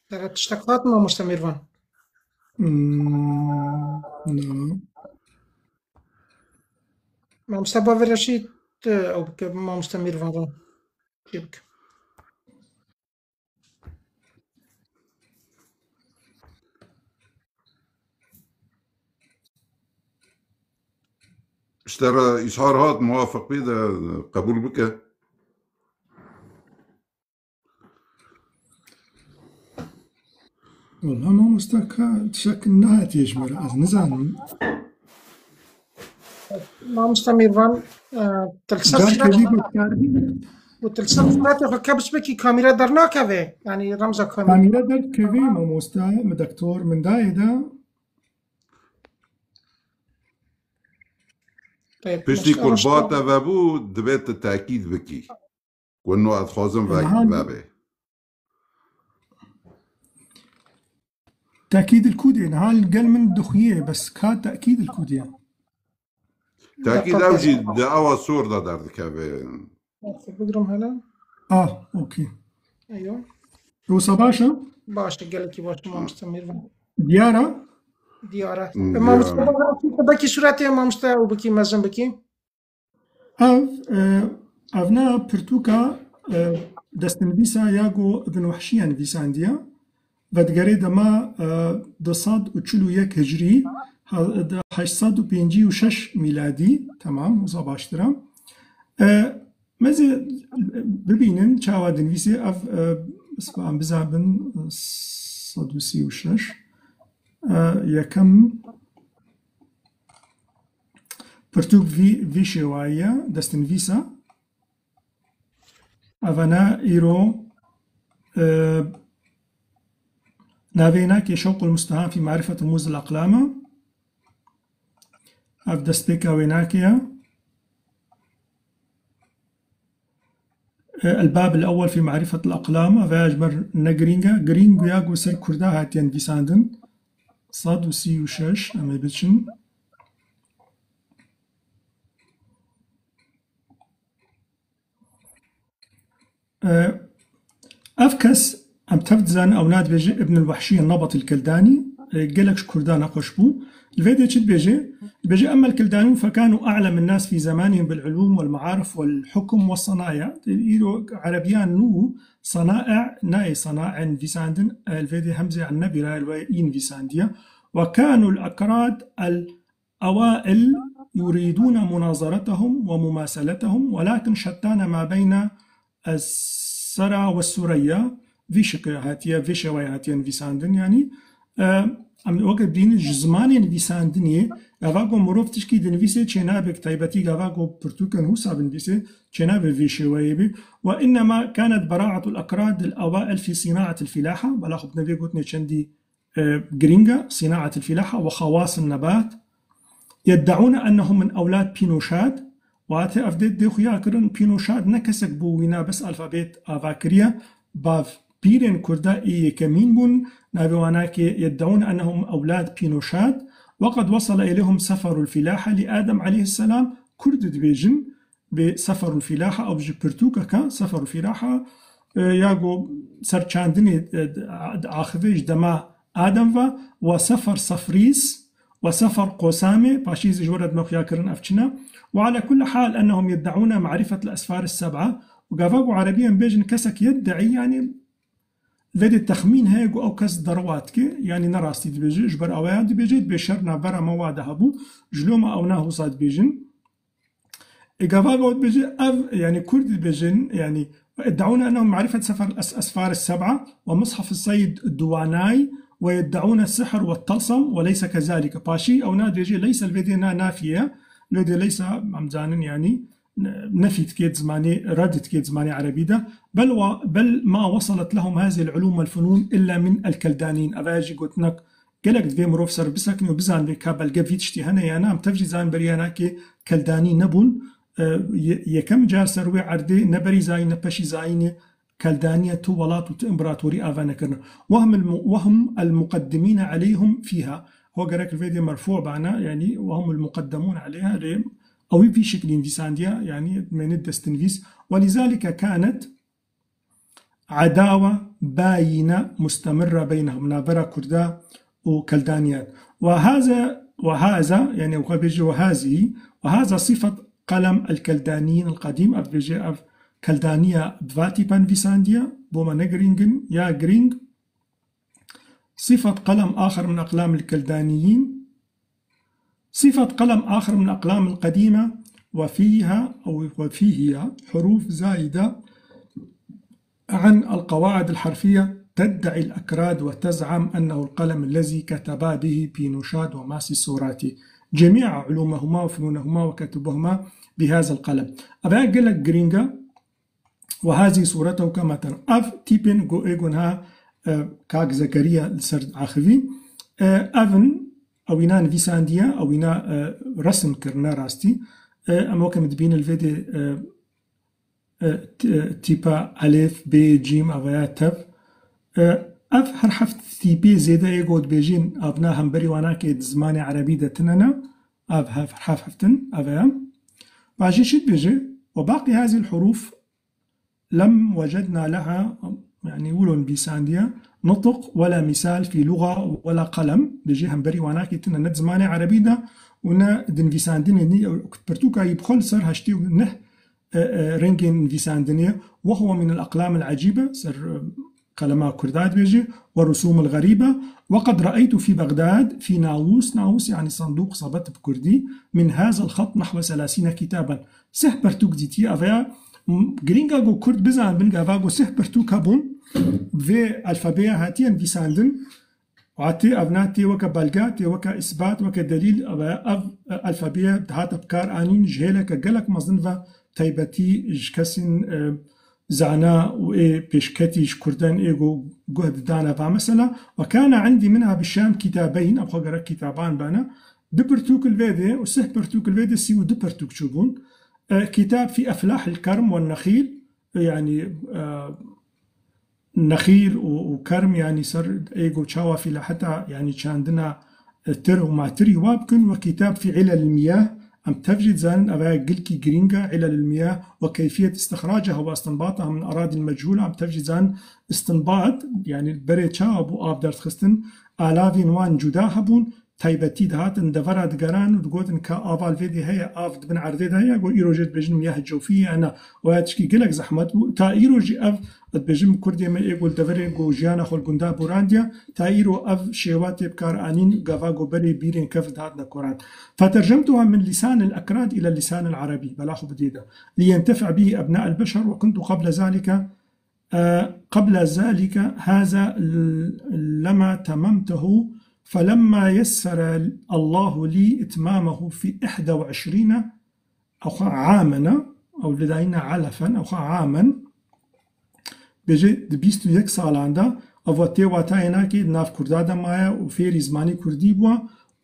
Te re tiştek hat, mamoste Mêrvan? Hmm, na. Mamoste Bavê Reşîd, ew bike, mamoste Mêrvan re. Çê bike. Ji te re îzhar hat, muwafiq bê de qebûl bike. Wala mamoste ka tişek nehatiye ji me re, ez nizanim. Mamoste Mêrvan, e, tu li ser Car sûret-, kevî gotkar bî. Û tu li ser sûretê xwe kebis bikî, kamîre dernakeve. Yanî remza kamîre. Kamîre derdikeve, mamoste, min doktor, min dayê de. Piştî ku li ba te vebû, divê tu tekîd bikî. Ku no ez dixwazim ve-, Niha vebe. Tekîd il kûdê, niha li gel min dixuyê, bes ka tekîd il kûdê. Tekîd ew jî di awa sor de derdikeve. Bigrim hele. Ah, okey. Eyo. Wisa baş e? Baş e, gelekî baş e, mamoste Mîrvan. Diyar e? Diyar e. Diyar e. Mamoste, belkî sûretê mamoste ew bikî, mezin bikî. Ev, e, ev ne pirtûka, e, destnivîsa ya ku Ibn Wehşiye nivîsandiye. Vedigerê dema, e, du sed û çil û yek hicrî, ha-, de-, heşt sed û pêncî û şeş mîladî, temam, wisa baştir e. E, mezê bibînin çawa dinivîsê ev, e, spa em bizabin, e, sed û sî û şeş. E, yekem pirtûk vî, vî şêwayî ye, destnivîsa. Evana îro, e, navê wênakê Şewqul Mustehan fî Marifet Rumûz el Aqlam e. Ev destpêka wênakê ye. E, El Bab el Ewwel fî Marifet el Aqlam, ev ya ji ber ne girîng e. Girîng ya ku ser Kurda hatiye nivîsandin. Sed û sî û şeş, em ê biçin. E, ev kes, em tev dizanin, ew na dibêje Ibn el-Wahşi Nabat el-Keldani, e, gelek ji Kurdan nexweş bû. Li vê de çi dibêje? Dibêje, "Emmel Keldaniyun fekanu a'lem nas fi zamanihim bil ulum wal ma'arif wal hukum was sanaya." Îro Erebiyan nû sanae, nayê sanae nivîsandin, e, li vê de hemzê ennebî ra li wê î nivîsandiye. Ve kanu el-akrad el أوائل يريدون مناظرتهم ومماثلتهم، ولكن شتان ما بين السرى والثريا. Vî şikê hatiye, vî şêwayê hatiye nivîsandin. Yanî, e, em weke dînin ji zimanê nivîsandinê, gava ku mirov tişkî dinivîsê çênabe, taybetî gava ku pirtûkên wisa binivîsê, çênabe vî şêwayê bê. وإنما كانت براعة الأكراد الأوائل في صناعة الفلاحة، bela xwe binevê gotinê çendî e, girîng e, صناعة الفلاحة وخواص النبات. يدعون أنهم من أولاد بينوشاد. Wate ev dê, dê xuya kirin, Pînoşad ne kesek bû wîna bes alfabet ava kiriye. Bav pîrên Kurda ê yekemîn bûn. Navê wana kê يدعون أنهم أولاد بينوشاد. وقد وصل إليهم سفر الفلاحة لآدم عليه السلام. Kurd dibêjin, bi Seferul Filaha, ew ji pirtûkeke Seferul Filaha, e, ya ku ser çandinê, e, axivê ji dema Adem ve, ve Sefer Sefrîs, ve Sefer Qosamê, paşî zî ji we re dime xuya kirin ev çi ne. Ve ala kulli hal ennehum yeddeûne ma'rifet el esfar es seb'a, û gava ku Erebiyan bêjin kesek yeddeî, yanî vê de texmîn heye ku ew kes derewa dike, yanî ne rastî dibêje, ji ber awaya dibêje, dibê şer navbera me wa de hebû, ji loma ew ne wisa dibêjin. Ê gava got bêje ev, yanî Kurd dibêjin, yanî ويدعون أنهم معرفة سفر الأس-، أسفار السبعة ومصحف السيد الدواناي ويدعون السحر والطلسم وليس كذلك. Paşî ew na dibêje leyse li vê dê na nafiye ye. Lê dê leyse em zanin yanî ne-, nefî dike di zimanê, red dike di zimanê erebî de. بل و-، بل ما وصلت لهم هذه العلوم والفنون إلا من الكلدانيين. Ev jî gotinek Gelek divê mirov ser bisekine û bizanibê ka belge vî tiştî hene ya na. Em tev jî zanin berî ya na kê keldanî nebûn. E, ye-, yekem car ser wê erdê ne berî zayîn ne peşî zayînê keldaniye tu welat û tu împaratorî ava nekirine. وهم الم-، وهم المقدمين عليهم فيها. Ho gerek li vê dê merfû bana, yanî وهم المقدمون عليها rê ew ê vî şeklî nivîsandiye, yanî mêne destinivîs. ولذلك كانت عداوة باينة مستمرة بينهم، navbera Kurda û Keldaniyan. وهذا، وهذا، yani, xwe bêje وهذه، وهذا صفة قلم الكلدانيين القديم، ev dibêje ev Keldaniya bi va tîpa nivîsandiye, bo me ne girîng in, ya girîng. صفة قلم آخر من أقلام الكلدانيين، صفة قلم آخر من الأقلام القديمة، وفيها أو وفيه حروف زائدة عن القواعد الحرفية، تدعي الأكراد وتزعم أنه القلم الذي كتبا به بينوشاد وماسي سوراتي جميع علومهما وفنونهما وكتبهما بهذا القلم. Ev gelek girîng e. وهذه صورته كما ترى. Ev tîpên go-, ê gunha, e, kak Zekeriya li ser axivî. E, ev in, ewîna nivîsandiye, ewîna, e, resim kirine rastî. E, em weke min dibînin li vê dê, e, e, t-, e, tîpa elif, bê, cîm, avaya tev. E, Ev her heft tîpê zêde ê ku dibêjin, ev na hemberî wana ke di zimanê erebî de tine ne, ev hev-, her heft heftin, ev e. Pajî çi dibêje? وباقي هذه الحروف لم وجدنا لها، yani, wilo nivîsandiye, نطق ولا مثال في لغة ولا قلم. Dibêje hemberî wana ke tine ne di zimanê erebî de û ne di nivîsandinê nî, ew pirtûka yî bi xwe li ser heştê û neh e, e, rengên nivîsandinê, وهو من الأقلام العجيبة, ser, e, qelema kurda dibêje, والرسوم الغريبة، وقد رأيت في بغداد في ناووس، ناووس يعني صندوق صبت bi kurdî، من هذا الخط نحو ثلاثين كتابا. Sih pertûk dîtiye, ev ya, m-, girînga ku kurd bizanibin, gava ku sih pertûk hebûn, vê alfabeya hatiye nivîsandin, Hatî ev na tê weke belge, tê weke îsbat, weke delîl, ev, ev alfabeye dihate bi kar anîn ji hêleke gelek mezin ve, taybetî ji kesên, e, zana û ê pêşketî ji kurdan ê ku guh didane va mesela. وكان عندي منها بالشام كتابين, ev xwe gerek kitaban bane. Du pirtûk li vê de û sih pirtûk li vê de, sî û du pirtûk çûbûn. E, kitab fî eflahil kerm ve nexîl, e, yani, e, nexîl û, û kerm, yanî ser ê ku çawa fîlaheta, yanî çandina, e, tir û matirî wa bikin, we kitab fî ilel miyah, em tev jî dizanin, ev ya gilkî girîng e, ilel miyah, we keyfiyet istixraciha we istinbataha min eradîl mechûla, em tev jî dizanin istinbat, yanî berê çawa bû av derdixistin, alavên wan cuda hebûn, taybetî dihatin devera digeran û digotin ka ava li vê dê heye, av di bin erdê de heye, got, îro jê dibêjin miyah cewfî ye, ne. Waya tişkî gelek zehmet bû. Ta îro jî ev, dibêjin kurdê me ê ku li deverê ku jiyana xwe li gunda borandiye, ta îro ev şêwa tê bi kar anîn, gava ku berê bîrên kevin dihatine koran. فترجمتها من لسان الأكراد إلى اللسان العربي، bela xwe bidê de. لينتفع به أبناء البشر، وكنت قبل ذلك آه، قبل ذلك هذا ال-، لما تممته، فلما يسر الله لي إتمامه في إحدى وعشرين، أو خ-، عامًا، أو لدينا علفًا، أو خ-، عامًا، bêje di bîst û yek salan de, ev tê watayê nake, di nav kurda de maye û fêrî zimanê kurdî bû,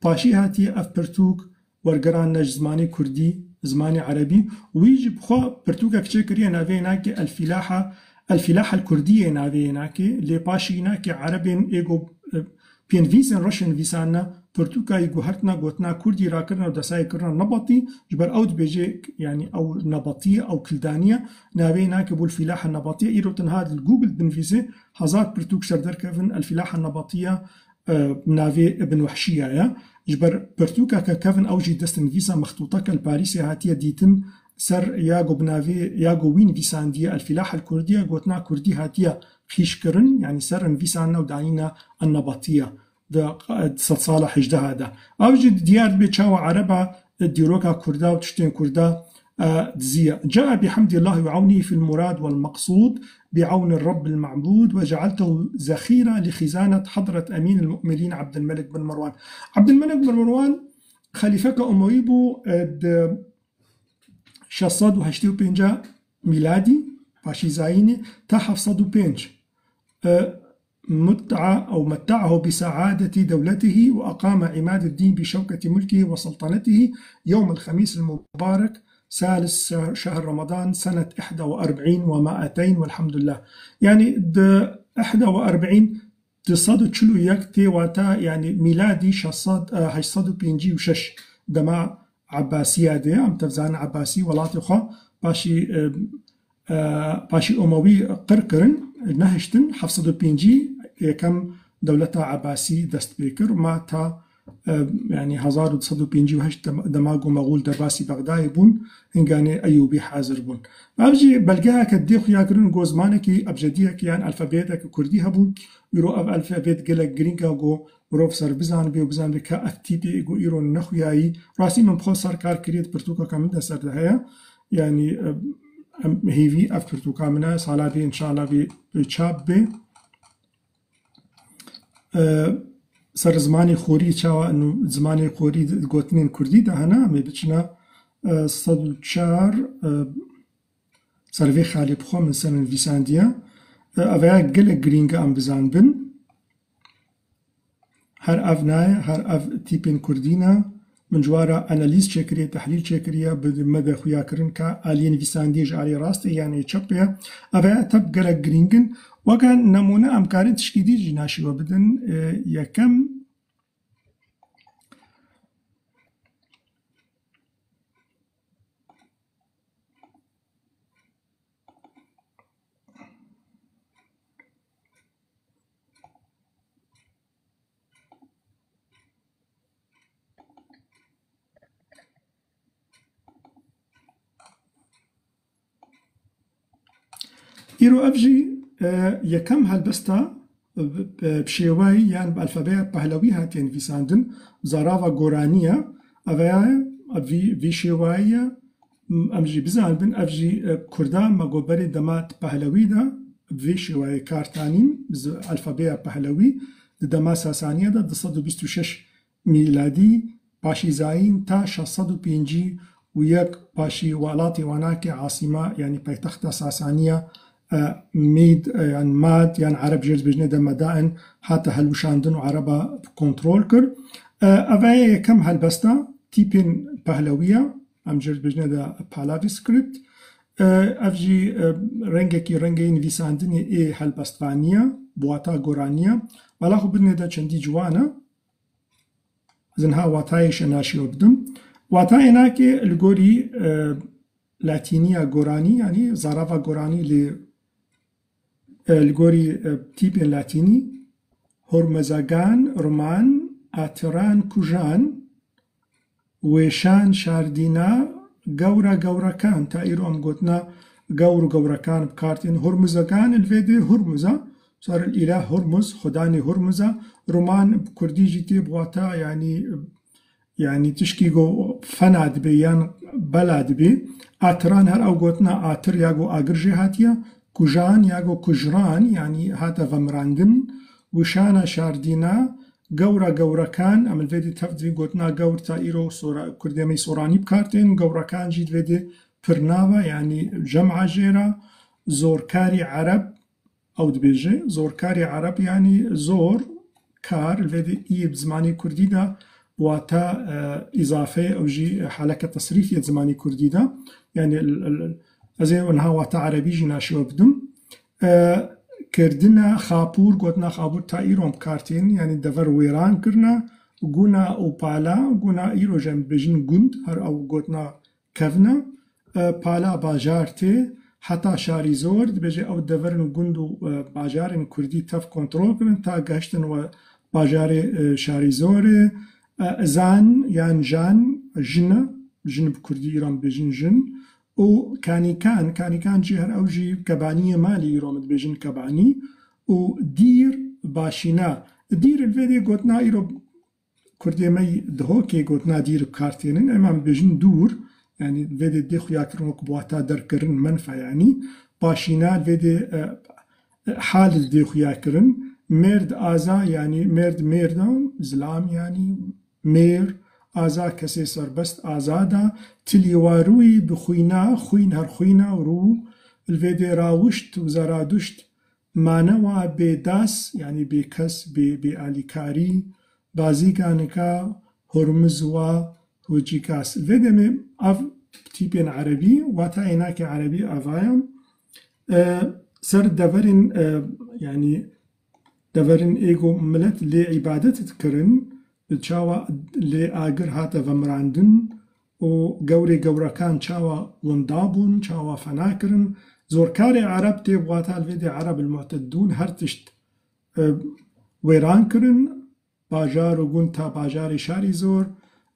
paşî hatiye ev pirtûk, wergeran ne ji zimanê kurdî, zimanê erebî. Wî jî bi xwe pirtûkek çêkiriye, navê yê nake El Filaha, El Filaha El Kurdî yê navê yê nake. Lê paşî nake erebên ê ku, e, pênivîsên reşên nivîsandine, pirtûka yî guhertine, gotina kurdî rakirine û desayê kirine nebatî. Ji ber ew dibêje, yanî ew nebatî ye, ew kildanî ye. Navê yê nake bû El Filaha Nebatî ye. Îro tenha li Google binivîse, hezar pirtûk ser derkevin, El Filaha Nebatî ye. e, navê Ibn Wehşiya ye. Ji ber pirtûkeke kevin ew jî destnivîsa mextûteke li Parîsê hatiye dîtin, ser ya ku bi navê, ya ku wî nivîsandiye El Filah El Kurdiye, gotina kurdî hatiye xîşkirin, yanî ser nivîsandina û danîna Ennebatiya di sedsala hejdeha de. Ev jî diyar dibe çawa ereba dîroka kurda û tiştên kurda آه، دزية. جاء بحمد الله وعونه في المراد والمقصود بعون الرب المعبود، وجعلته ذخيرة لخزانة حضرة أمين المؤمنين عبد الملك بن مروان. عبد الملك بن مروان خليفة أموي بو، آه، د شش سد و هشتاد و پنج ميلادي، باشي زايني، تا هفت سد و پنج. آه، متع-، أو متعه بسعادة دولته، وأقام عماد الدين بشوكة ملكه وسلطنته يوم الخميس المبارك ثالث شهر رمضان سنة إحدى وأربعين ومائتين والحمد لله. يعني، د إحدى وأربعين، du sed û çil û yek tê wata, yani, mîladî şeş sed, e, heşt sed û pêncî û şeş dema Ebbasiya de, em tev zanin Ebbasî welatê xwe paşî, e, e, paşî Omewî qir kirin, nehiştin, heft sed û pêncî yekem dewleta Ebbasî dest pê kir, ma ta, e, yani hezar û du sed û pêncî û heşt dem-, dema ku Mexûl derbasî Bexdayê bûn, hinganê Eyûbî hazir bûn. Ev jî belgeyeke dê xuya kirin ku zimanekî ebcediyekî yan alfabeyeteke kurdî hebû. Îro ev alfabet gelek girîng e ku mirov ser bizanibe û bizanibe ka ev tîpê ku îro nexuyayî. Rastî min bi xwe ser kar kiriye, di pirtûkeke min de ser de heye. Yanî, em, em hêvî ev pirtûka min e, sala dê înşallah bê, bê çap bê. E, ser zimanê xorî çawa, nû zimanê xorî di gotinên kurdî de hene, em ê biçine, e, sed û çar, e, ser vê xalê bi xwe min ser nivîsandiye. E, ev ya gelek girîng e em bizanbin. Her ev nayê, her ev tîpên kurdî ne. Min ji we re analîz çêkiriye, tehlîl çêkiriye, bi me de xuya kirin ka aliyê nivîsandiyê ji aliyê rastê yan ê çepê ye. Ev e tep gelek girîng in. Weke nemûne em karin tişkî dî jî naşî we bidin. E, yekem, Îro ev jî, e, yekem helbesta, e, bi, bi şêwayî yan bi alfabeya Pehlewî hatiye nivîsandin, zarava goranî ye. Ev ye, ev vî, vî şêwayî ye. M-, em jî bizanibin, ev jî, e, Kurda me got berê dema di Pehlewî de bi vê şêwayê kar tanîn, bi z-, alfabeya Pehlewî di dema Sasaniya de du sed û bîst û şeş mîladî, paşî zayîn ta şeş sed û pêncî û yek paşî welatê Wanakê asîma, yanî paytexta Sasaniya, e, Mîd, e, yan Mad, yan Ereb jê dibêjne de Medain, hate helwişandin û Ereba kontrol kir. E, ev e yekem helbesta tîpên Pehlewî ya, em jê dibêjne de Pahlavi script. E, ev jî, e, rengekî, rengê nivîsandinê ê helbestvanî ye, bi wata goranî ye. Bala xwe bidinê de çendî ciwan e. Ez niha watayê şenaşiyo bidim. Watayê nakê li gorî, e, latîniya goranî, yanî zarava goranî lê, e, li gorî, e, tîpên latînî, hormezagan, ruman, atiran, kujan, wêşan, şardîna, gewra, gewrekan, ta îro em gotina gewr û gewrekan bi kar tên. Hormuzegan, li vê dê Hurmuz e, ser îlah Hurmuz, xudanê Hurmuz e. Ruman bi kurdî jî tê bi wata, yanî, yanî tişkî go fena dibê yan bela dibê. Atiran her ew gotina atir ya go agir jê hatiye. Kujan ya go kujran, yanî hate vemirandin. Wişana şardîna, gewra gewrekan, em li vê dê tev divîn gotina gewr ta îro sora-, kurdê me yî soranî bi kar tên. Gewrekan jî di vê dê pirnav e, yanî cema jê re. Zorkarî Ereb, ew dibêje, zorkarî Ereb yanî zor, kar, li vê dê î bi zimanê kurdî de wata, e, îzafe, ew jî haleke tesrîfê di zimanê kurdî de. Yanî l-, l-, ez ê niha wata erebî jî naşiwe bidim. E, kirdina xapûr, gotina xapûr ta îro em bi kar tên, yanî dever wêran kirine. Guna û pala, guna îro jî em dibêjin gund, her ew gotina kevne. E, pala bajar tê, heta Şarîzor, dibêje ew deverin gund û, e, bajarên kurdî tev kontrol kirin, ta gehiştin we bajarê, e, Şarîzorê. E, zan yan jan, jin e, jin bi kurdî îro em dibêjin jin. Û kanîkan, kanîkan jî her ew jî kebaniyê malê îro em dibêjin kebanî. Û dîr, başîna. Dîr li vê dê gotina îro Kurdê me yî Dihokê gotina dîr bi kar tênin, em em dibêjin dûr, yanî vê dê dê xuya kirin wek bi wata derkirin, menfa yanî. Başîna vê dê, e, e, hal dê xuya kirin. Mêrd aza, yanî mêrd mêrda, zilam yanî mêr, aza kesê serbest, azada. Tilî warûyî bi xwîna, xwîn her xwîna rû, li vê dê rawişt û Zeraduşt, manewa bêdas, yanî bêkes, bê, bêalîkarî, bazîka nika, hormiz wa, hocîkas. Vê demê ev tîpên erebî, wata ênakê erebî evaya. E, ser deverên, e, yanî deverên êgo milet lê îbadet dikirin, bi çawa lê agir hate vemirandin û gewrê gewrekan çawa winda bûn, çawa fena kirin. Zorkarê ereb tê bi wata li vê dê ereb el-mu'tedûn her tişt, e, wêran kirin. Bajar û gund ta bajarê Şarîzor,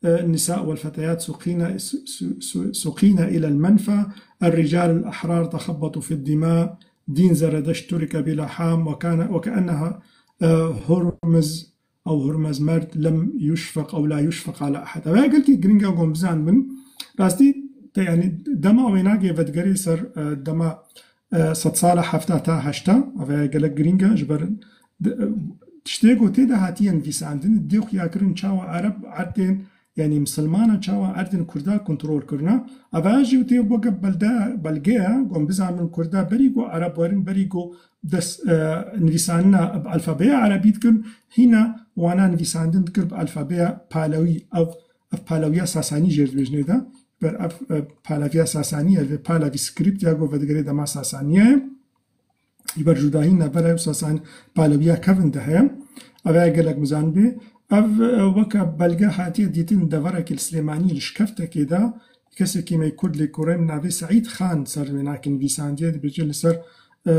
e, nisa wel feteyat suqîne, su-, su-, su-, suqîne île el-menfa, el-rical el-ehrar texebetu fi dima, dîn Zeredeşt turike bila ham, we kane, we keenneha, e, Hurmiz, ew Hurmez merd lem yuşfeq ew la yuşfeq ala ehad. Ev gelkî giring e, gon bizanibin. Rastî te, yanî dema wê nagê vedigerê ser, e, dema, e, sedsala hefta ta heşta. Ev gelek giring e, ji ber di-, e, tiştê ku tê de hatiye nivîsandin, dê xuya kirin çawa ereb erdên, yanî misilmana çawa erdên kurda kontrol kirine. Ev jî tê weke belde, belgeya, gon bizanibin kurda berî ku ereb werin, berî ku dest, e, nivîsanina bi alfabeya erebî dikin, hîna wana nivîsandin dikir bi alfabeya palewî. Ev ev Pahlewiya Sasanî jê re dibêjinê de. Ber ev, e, Pahleviya Sasanî ye, vê Pahlevi script ya ku vedigere dema Sasaniya ye. Ji ber cudahî navbera ew Sasan Pahlewiya kevin de heye. Ev ya gelek mizan bê. Ev, e, weke belge hatiye dîtin deverekê li Silêmaniyê li şikeftekê de kesekî me Kurd lê kurê navê Seîd Xan ser wênakê nivîsandiye, dibêje li ser, e,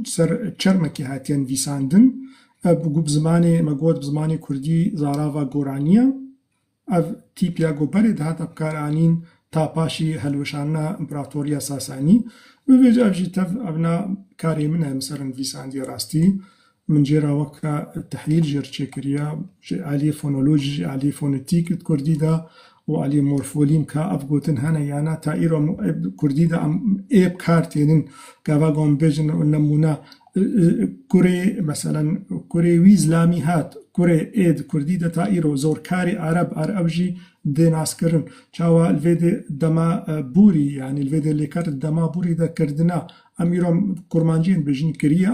ser çermekê hatiye nivîsandin. E, bi, bi zimanê, me got bi zimanê Kurdî zarava goraniye. Ev tîp ya ku berê dihata bikaranîn ta paşî hilweşandina Împaratoriya Sasanî. Bibêje ev jî tev evna karê min e, min ser nivîsandiye rastî. Min jê re weke tehlîl jê re çêkiriye, ji aliyê fonolojî, ji aliyê fonetîk di Kurdî de û aliyê morfolîm ka ev gotin hene ya na, ta îro em, ê, Kurdî de em ê bi kar tênin, gava ku em bêjin nemûne, e, e, kurê, meselen, kurê wî zilamî hat, kurê ê di Kurdî de ta îro zorkarê Ereb, er ev jî dê naskirin. Çawa li vê dê dema, e, borî, yanî li vê dê lêker di dema borî de kirdina, em îro kurmanciyên dibêjin kiriye,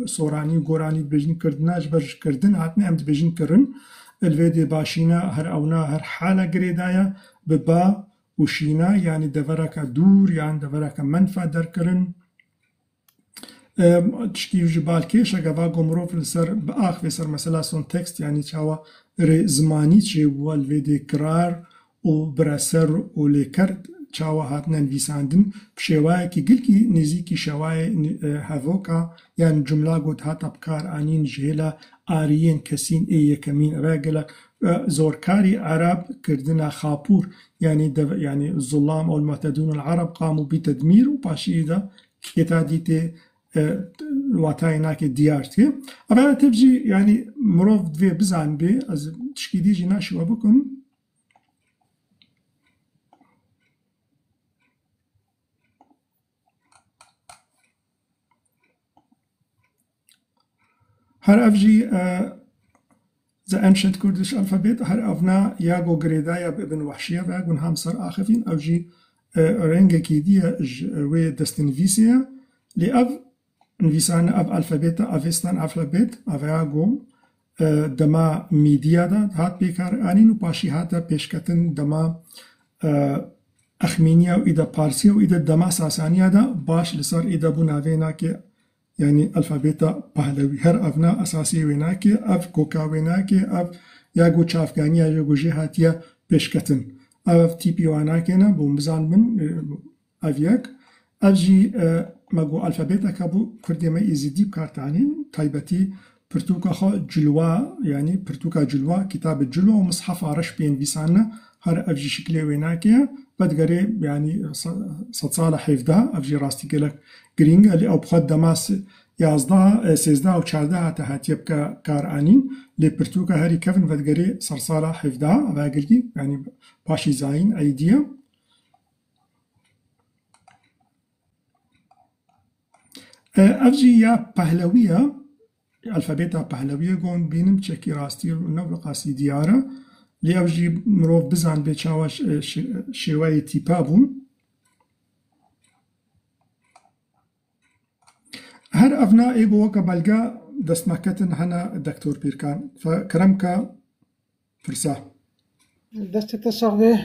soranî û goranî dibêjin kirdina, ji ber ji kirdin hatine, em dibêjin kirin. Li vê dê başîna her ewna her hala girêdaya, bi ba û şîna, yanî devereke dûr, yan devereke menfa derkirin. Em, tişkî ji balkêş e, gava ku mirov li ser biaxivê ser mesela sontekst, yanî çawa rê zimanî çêbû, li vê dê kirar û bireser û lêker çawa hatine nivîsandin, bi şêwayekî gilkî nêzîkî şêwayê ni-, e, hevoka yan cumla ku dihata bikar anîn ji hêla ariyên kesîn ê yekemîn. Ev gelek, e, zorkarî Ereb kirdina xapûr, yanî dev-, yanî zulam û muhtedûn û Ereb qamu bi tedmîr û paşî de kêta dîtê, e, watayê nake diyar tê. Ava tev jî, yanî mirov divê bizanibê, ez tişkî dî jî naşî we bikim. Her ev jî, e, The Ancient Kurdish Alphabet, her evna ya go girêdaya bi Ibn Wahşiye ve gun ham ser axivîn, ev jî, e, rengekî diye ji wê destnivîsê ye. Lê ev nivîsane, ev alfabeta, Avestan alfabet, ev ya go, e, dema Mîdiya de hat pêkar anîn û paşî hate pêşketin dema, e, Exmîniya û îde Parsiya û îde dema Sasaniya de baş li ser îde bû navê nake, yanî alfabeta Pahlewî. Her evna esasê wê nake, ev koka wê nake, ev ya go çavkaniya ya go jê hatiye pêşketin. Ev, ev tîpî wa nake ne, bû bizan bin, e, ev yek. Ev jî, e, me got alfabeteke bû Kurdê me Êzidî bi kar tanîn, taybetî pirtûka xwe Cilwa, yanî pirtûka Cilwa, kitabê Cilwa û Mishefa Reş pê nivîsane, her ev jî şiklê wê nake, vedigerê, yanî se-, sedsala hevdeh, ev jî rastî gelek girîng e, lê ew bi xwe dema se-, yazdeh, e, sêzdeh û çardeh hate hatiye bike kar anîn, lê pirtûka herî kevin vedigerê sersala hevdeh, ev gelkî, yanî paşî zayîn, eydî ye. E, ev jî ya Pahlewî ye, alfabeta Pahlewî ye, gon bînim çekî rastî ne bi qasî diyar e. Lê ev jî mirov bizanibê çawa ş-, e, ş-, şêweyê tîpa bûn. Her evna ê go weke belge dest me ketin hene Doktor Pîrkan. Fe-, kerem ke pirsa. Destê te sax be.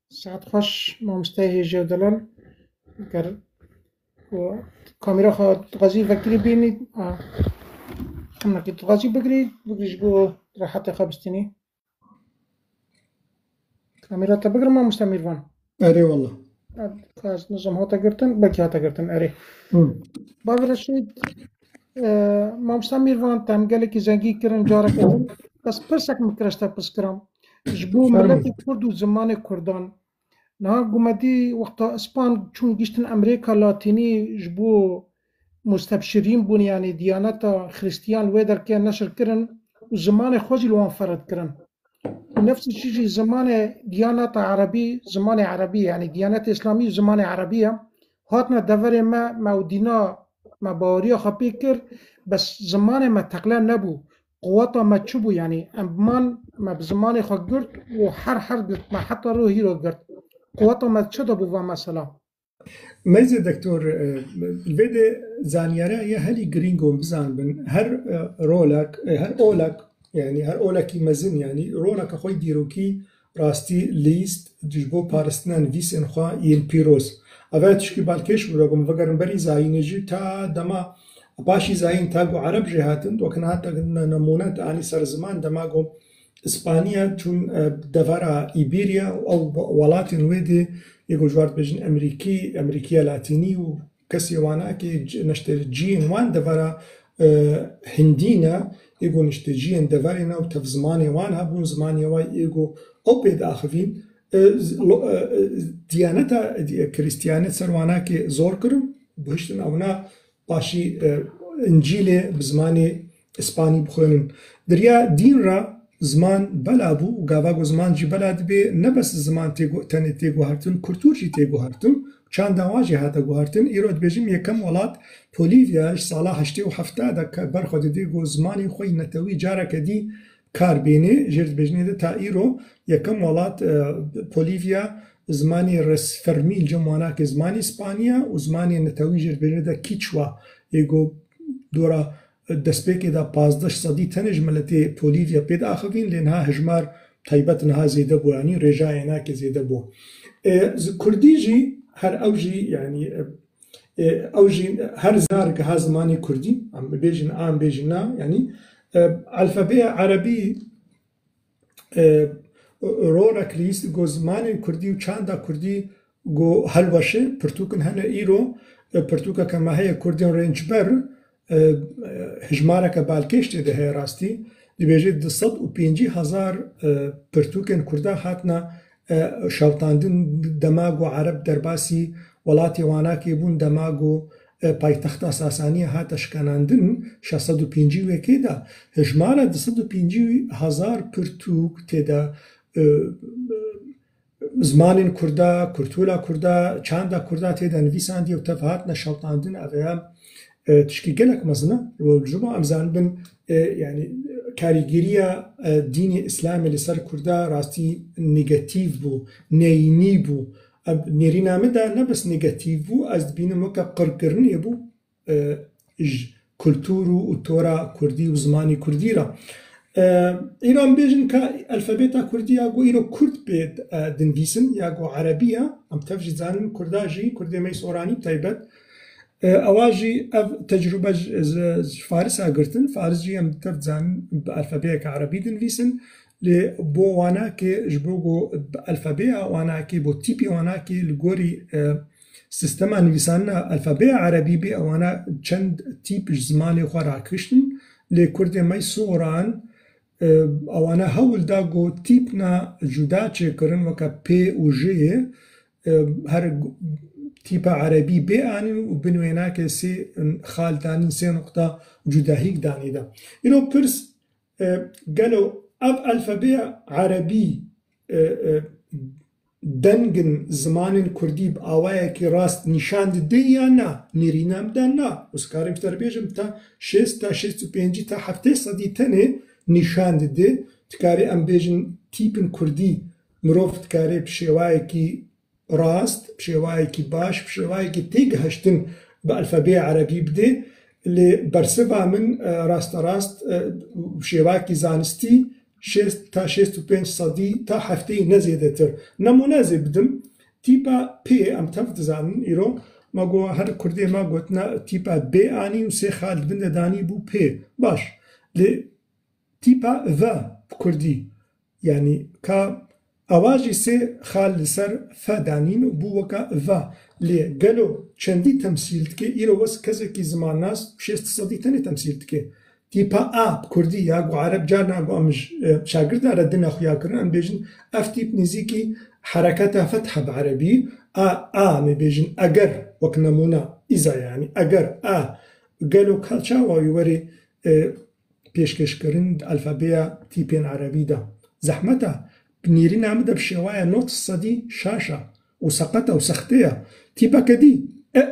Saet xweş, mamoste hêjî û delal. Ger ku kamera xwe dixwazî vekirî bînî, a, hemnakî dixwazî bigirî, bigirî ji bo rehetê xwe bistînî. Kamera te bigirim, mamoste Mîrvan. Erê wela. Ez nizam hate girtin, belkî hate girtin, erê. Hı. Bavê Reşîd, e, mamoste Mîrvan, te em gelekî zengî kirin, careke din. Bes pirsek min kire ji te pirs kiram. Ji bo Fermî. Miletê Kurd û zimanê Kurdan. Niha gumedî wexta Ispan çûn giştin Emerîka Latînî ji bo mustebşirîn bûn, yanî diyaneta Xristiyan li wê derkê neşir kirin û zimanê xwe jî li wan ferhend kirin. Û nefsî çi jî zimanê diyaneta Erebî, zimanê Erebî, yanî diyaneta Îslamî û zimanê Erebî ye. Hatine deverê me, me û dîna me baweriya xwe pê kir, bes zimanê me teqle nebû. Quweta me çi bû? Yanî em man, me bi zimanê xwe girt û her her girt me, heta ro hîro girt. Quweta me çi de bû va mesela? Meyzê doktor, e, vê de zanyara ye helî girîng hûn bizanibin. Her, e, rolek, e, her olek, yanî her olekî mezin, yanî roleke xwe dîrokî rastî lîst ji bo paristina nivîsên xwe yên pîroz. Eve tişkî balkêş bû, ku min vegerin berî zayînê jî ta dema paşî zayîn ta ku ereb jê hatin, wek niha te nemûne te anî ser ziman, dema ku Îspaniya çûn, e, devera Îbîrya û ew welatên wê dê yê ku ji wan dibêjin Emerîkî, Emerîkiya Latînî û kesê wanakê c-, neşteciyên wan devera, e, Hindî ne, ê ku neşteciyên deverê ne û tev zimanê wan hebûn, zimanê wan ê ku ew pê diaxivîn, e, z-, lo-, e, e, diyaneta di-, Krîstiyanet ser wanakê zor kirin, bihiştin ewna paşî, e, Încîlê bi zimanê Îspanî bixwênin. Di riya dîn re ziman bela bû û gava ku ziman jî bela dibe, ne bes ziman tê gu-, tenê tê guhertin, kultûr jî tê guhertin. Çanda wan jî hate guhertin. Îro dibêjim yekem welat Polîvya ji sala heştê û hefta de ke ber xwe didê ku zimanê xwe yî netewî careke dî kar bênê. Jêr dibêjinê de ta îro yekem welat, e, Polîvya zimanê res-, fermî li cem wanakê zimanê Îspaniya û zimanê netewî jêr dibêjinê de Kiçwa. Ê ku dora destpêkê de pazdeh sedî tenê ji miletê Polîvya pê diaxivîn, lê niha hejmar taybet niha zêde bû, yanî rêjayê nake zêde bû. E, zi-, Kurdî jî her ew jî, yanî, e, e, ew jî her zinar giha zimanê Kurdî, em bêjin a, em bêjin na, yanî, e, alfabeya Erebî, e, rol a kirîst go zimanên Kurdî û çanda Kurdî go helweşe, pirtûkin hene îro, e, pirtûkeke me heye Kurdên Rêncber, e, e, hijmareke balkêş tê de heye rastî. Dibêje du sed û pêncî hezar, e, pirtûkên Kurda hatine, e, şewtandin dema ku Ereb derbasî welatê wanakê bûn, dema ku, e, paytexta Sasaniyê hate şikenandin, şeş sed û pêncî wekê de, hijmara du sed û pêncî hezar pirtûk tê de, e, zimanên Kurda, kultura Kurda, çanda Kurda tê de nivîsandiye û tev hatine şewtandin, ev ya, e, tişkî gelek mezin e. Û ji bo em zanibin, e, yanî karîgeriya, e, dînê Îslamê li ser Kurda rastî negatîf bû, neyînî bû. Em, nêrîna min de ne bes negatîf bû, ez dibînim weke qirkirinê bû, e, ji kultûr û, û tora Kurdî û zimanê Kurdî re. E, îro em bêjin ka alfabeta Kurdî ya ku îro Kurd pê, e, dinivîsin ya ku Erebî ya, em tev jî zanin Kurda jî, Kurdê me yê Soranî bi taybet, e, ewa jî ev tecrube ji, ji, ji Farisa girtin. Faris jî em tev zanin bi alfabeyeke Erebî dinivîsin. Lê bo wanakê, ji bo ku bi alfabeya wanakê, bo tîpê wanakê li gorî, e, Sistema nivîsanina alfabeya Erebî bê, ewana çend tîp ji zimanê xwe rakiştin, lê Kurdê me yê Soran, e, ewana hewl da ku tîpna cuda çêkirin, weke P û J, e, her tîpa Erebî bê anîn û bin wênakê sê xal danîn, sê nuqta cudahîk danî de. Îro pirs, e, gelo ev alfabeya Erebî, e, e, dengin zimanên Kurdî bi awayekî rast nîşan dide ya na? Nêrîna min de na. Ez karim ji te re bêjim, ta şêst, ta şêst û pêncî, ta heftê sedî tenê nîşan dide. Dikarê em bêjin tîpin Kurdî, mirov dikarê bi şêwayekî rast, bi şêwayekî baş, bi şêwayekî têgihiştin bi alfabeya Erebî bide. Lê bersiva min, e, rasterast, e, bi şêwayekî zanistî şêst ta şêst û pênc sedî ta hefteyî ne zêdetir. Nemûne zê bidim. Tîpa P em tev dizanin îro. Me got her Kurdê me gotina tîpa B anî û sê xal di bin de danî bû P. Baş. Lê tîpa V bi Kurdî. Yanî ka ewa jî sê xal li ser F danîn û bû weka V. Lê gelo çendî temsîl dike? Îro wes kesekî zimannas şêst sedî tenê temsîl dike. Tîpa A bi Kurdî ya ku Ereb carna ku em ji, e, şagirda re dine xuya kirin, em bêjin ev tîp nêzîkî hereketa fethe bi Erebî, A, A, em ê bêjin eger, wek nemûne, îza yanî, eger, A, gelo ka çawa wî werê, e, pêşkêşkirin di alfabeya tîpên Erebî de? Zehmet e, bi nêrîna min de bi şêwaya nod sedî şaş e û seqet e û sextê ye. Tîpeke dî, E,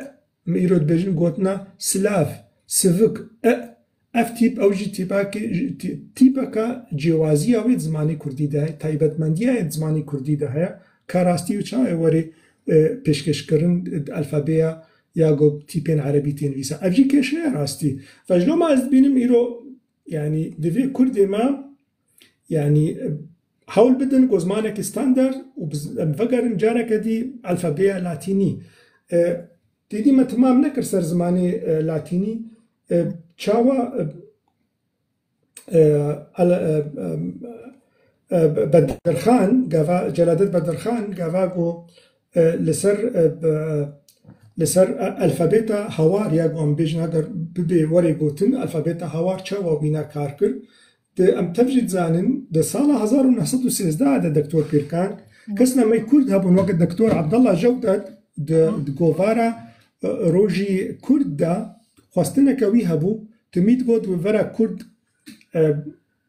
Em îro dibêjin gotina silav, sivik, e, ev tîp, ew jî tîpakê, tî-, tîpeka cêwaziya wê di zimanê kurdî de heye, taybetmendiya yê di zimanê kurdî de heye, ka rastî wê çawa werê, e, pêşkêşkirin di alfabeya ya ku tîpên erebî tê nivîsa. Ev jî kêşe ye rastî. Ve ji loma ez dibînim îro, yanî divê kurdê me, yanî, e, hewl bidin ku zimanekî standard û biz-, em vegerin careke dî alfabeya latînî. E, Dîdî me temam nekir ser zimanê, e, latînî. E, çawa, e, e, ele-, e, e, e, Bedirxan, gava, Celadet Bedirxan, gava ku, e, li ser, e, bi-, li ser, e, alfabeta hawar ya ku em bêjin, heger bibe were gotin, alfabeta hawar çawa wîna kar kir? Di, em tev jî dizanin, di sala hezar û neh sed û sêzdeh de Doktor Pîrkan, kesna me Kurd hebûn, weke Doktor Abdallah Cewdet di, di govara, e, Rojî Kurd de xwestineke wî hebû, timî digot, bi vera Kurd, e,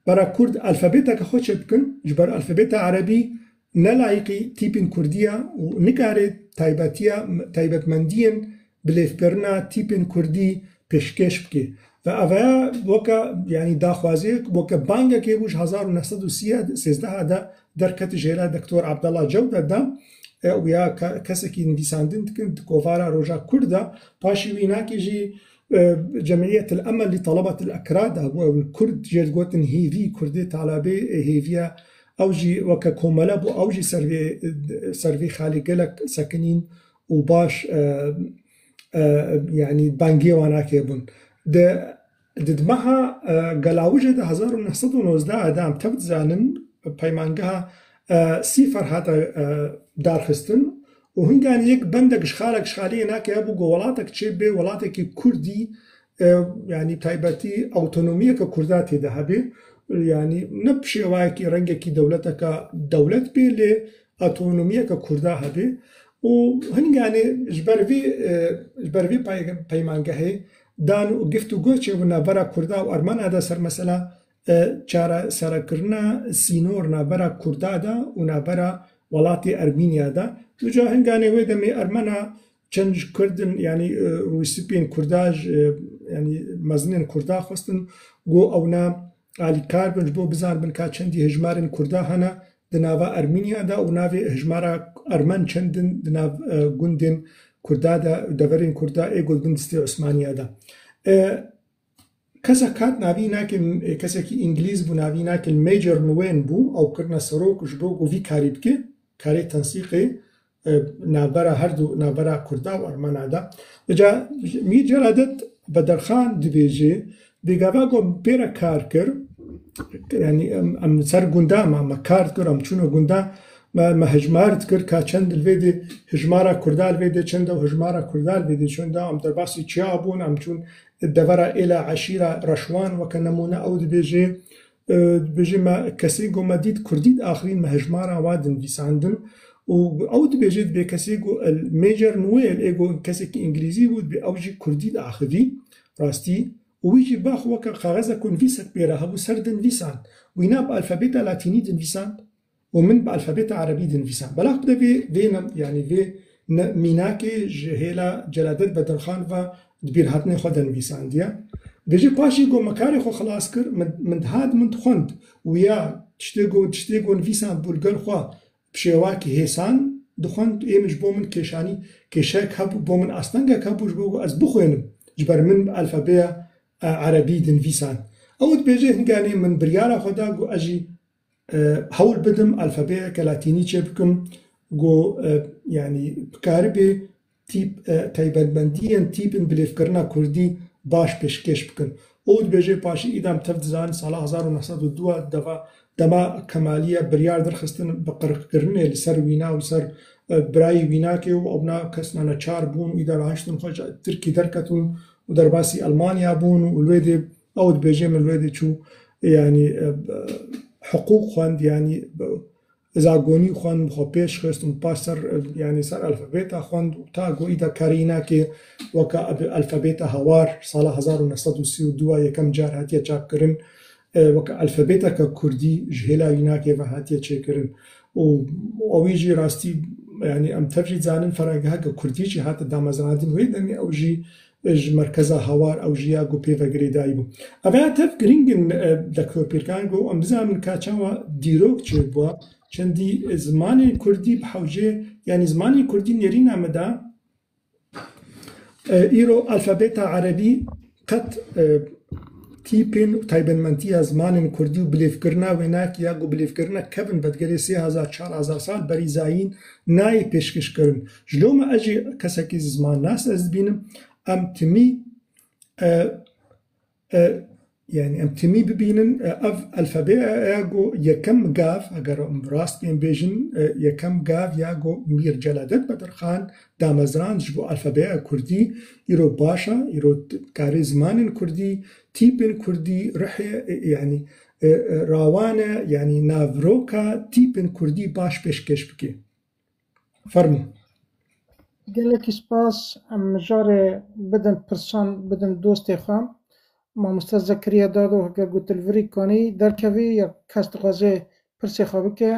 bera Kurd alfabeteke xwe çêbikin, ji ber alfabeta erebî ne layîqî tîpên Kurdî ye û nikare taybetiya, taybetmendiyên bilêvkirina tîpên Kurdî pêşkêş bike. Ve eveya weke, yanî daxwaziyek, weke bangekê bû ji hezar û neh sed û sî sêzdeh de derket ji hêla Doktor Abdallah Cewdet de, e, û ya ke-, kesekî nivîsandin dikin di kovara Roja Kurd de, paşî wî nakê jî, e, Cemiyet El Emel li Talebet El Ekra de bû, ew Kurd jê digotin hêvî, Kurdê talebê, e, hêviya ew jî weke komele bû, ew jî ser vê, ser vê xalê gelek sekinîn û baş, e, e, yanî bangê wan nakê bûn. Di, di, di meha, e, Gelavijê de hezar û neh sed û nozdeh de em tev dizanin, peymangeha, e, Sîfer hate, e, darxistin û hinganî yek bendek ji xalek ji xaliyê nake hebû ku welatek çê bê, welatekî Kurdî, e, yanî taybetî awtonomiyeke Kurda tê de hebe. Yanî ne bi şêwayekî rengekî dewleteke dewlet bê, lê awtonomiyeke Kurda hebe. Û hinganê ji ber vî, e, ji ber vî pey-, peymangehê dan û gift û go çêbû navbera Kurda û Ermena de ser mesela, e, çareserekirina sînor navbera Kurda de û navbera welatê Ermîniya de. Duca hinganê wê demê Ermena çend ji Kurdin, yanî, e, rûspiyên Kurda ji, e, yanî mezinên Kurda xwestin ku ewna alîkar bin ji bo bizanbin ka çendî hejmarên Kurda hene di nava Ermîniya de û navê hejmara Ermen çend in di nav, e, gundên Kurda de, deverên Kurda ê ku di bin destê Osmaniya de. E, Kesek hat navî nake, e, kesekî Îngilîz bû, navî nake Major Nguyen bû, ew kirine serok ji bo ku vî karî bike, karê tensîqê, e, navbera her du, navbera Kurda û Ermena de. Ca Mîr Celadet Bedirxan dibêje, bêgava ku em pê re kar kir, yanî em, em ser gunda me, me kar dikir, em çûne gunda, me, me hejmar dikir ka çend li vê de hejmara Kurda li vê de çend e û hejmara Kurda li vê de çend e, em derbasî çiya bûn, em çûn devera êla eşîra Reşwan weke nemûne ew dibêje, e, dibêje me kesê ku me dît Kurdî diaxivîn me hejmara wa dinivîsandin û ew dibêje dibê kesê ku el Major Nguyen ê ku kesekî Îngilîzî bû dibê ew jî Kurdî diaxivî rastî û wî jî bax weke kaxezek ku nivîsek pê re hebû ser dinivîsand. Wîna bi alfabeta latînî dinivîsand. û min bi alfabeta erebî dinivîsan. Belax bide vê, vê ne, yanî vê ne, mînakê ji hêla Celadet Bedirxan ve di bîrhatinê xwe de nivîsandiye. Dibêje paşê ku me karê xwe xilas kir, min, min dihat min dixwend û ya tiştê ku, tiştê ku nivîsan bû li gel xwe bi şêwakî hêsan dixwend û ê min ji bo min kêşanî, kêşek hebû, bo min astengek hebû ji bo ku ez bixwênim. Ji ber min bi alfabeya, e, erebî dinivîsan. Ew dibêje hinganê min biryara xwe da ku ez jî e, hewl bidim alfabeyeke latînî çêbikim, ku, e, yanî bikaribe tîp, e, taybetmendiyên tîpên bilêvkirina kurdî baş pêşkêş bikin. Û dibêje paşî îdam tev dizanin sala hezar û neh sed û dû deva, dema Kemaliye biryar derxistin bi qirkirinê li ser wîna û ser, e, birayê wînakê û ewna kesna neçar bûn û îda rahiştin xwe ji Tirkî derketin û derbasî Elmanya bûn û li wê de ew dibêje min li wê de çû, yanî, e, hiqûq xwend, yanî, e, zagonî xwend, xwe pêş xist û paş ser, e, yanî ser alfabeta xwend û ta ku îda karî nake weke alfabeta hawar sala hezar û neh sed û sî û dû yekem car hatiye çapkirin, e, weke alfabeteke kurdî ji hêla wînakê ve hatiye çêkirin. Û ewî jî rastî, yanî em tev jî dizanin ferhangeheke kurdî jî hate damezrandin wê demê ew jî ji merkeza hawar ew jî ya ku pê ve girêdayî bû. Ev ya tev girîng in, e, Doktor Pîrkan, ku em bizanin ka çawa dîrok çêbû, çendî zimanên kurdî bi hewcê, yanî zimanên kurdî nêrîna me de, e, îro alfabeta erebî qet, e, tîpên û taybetmentiya zimanên kurdî û bilêvkirina wênak ya ku bilêvkirina kevin vedgerê sê hezar çar hezar sal berî zayîn nayê pêşkêşkirin. Ji loma ez jî kesekî zimannas ez dibînim, em timî, e, e, yani em timî bibînin, e, ev alfabeya ya ku yekem gav, eger em rast bên bêjin, e, yekem gav ya ku Mîr Celadet Bedirxan damezrand ji bo alfabeya kurdî, îro baş e, îro t-, karê zimanên kurdî, tîpên kurdî, rihê, e, yani, e, e, rawan e, yani navroka tîpên kurdî baş pêşkêş bike. Fermo. Gelekî spas. Em mijarê bidin pirsan, bidin dostê xwe. Mamoste Zekeriya Dado, heger ku tu li virî kanî derkevî, ya kes dixwaze pirsê xwe bike,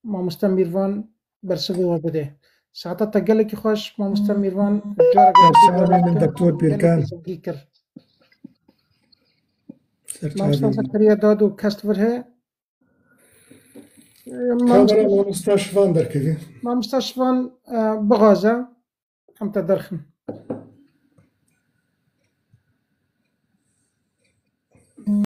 mamoste Mîrvan bersivê we bide. Saeta te gelekî xweş, mamoste Mîrvan, careke Ser çavê min, Doktor Pîrkan. Gelekî zengî kir. Ser çavê Mamoste min. Zekeriya Dado, kes li vir he. Kamera Mamoste, mamosta Şivan derkevî. Mamosta Şivan, e, bixwaze, em te derxin.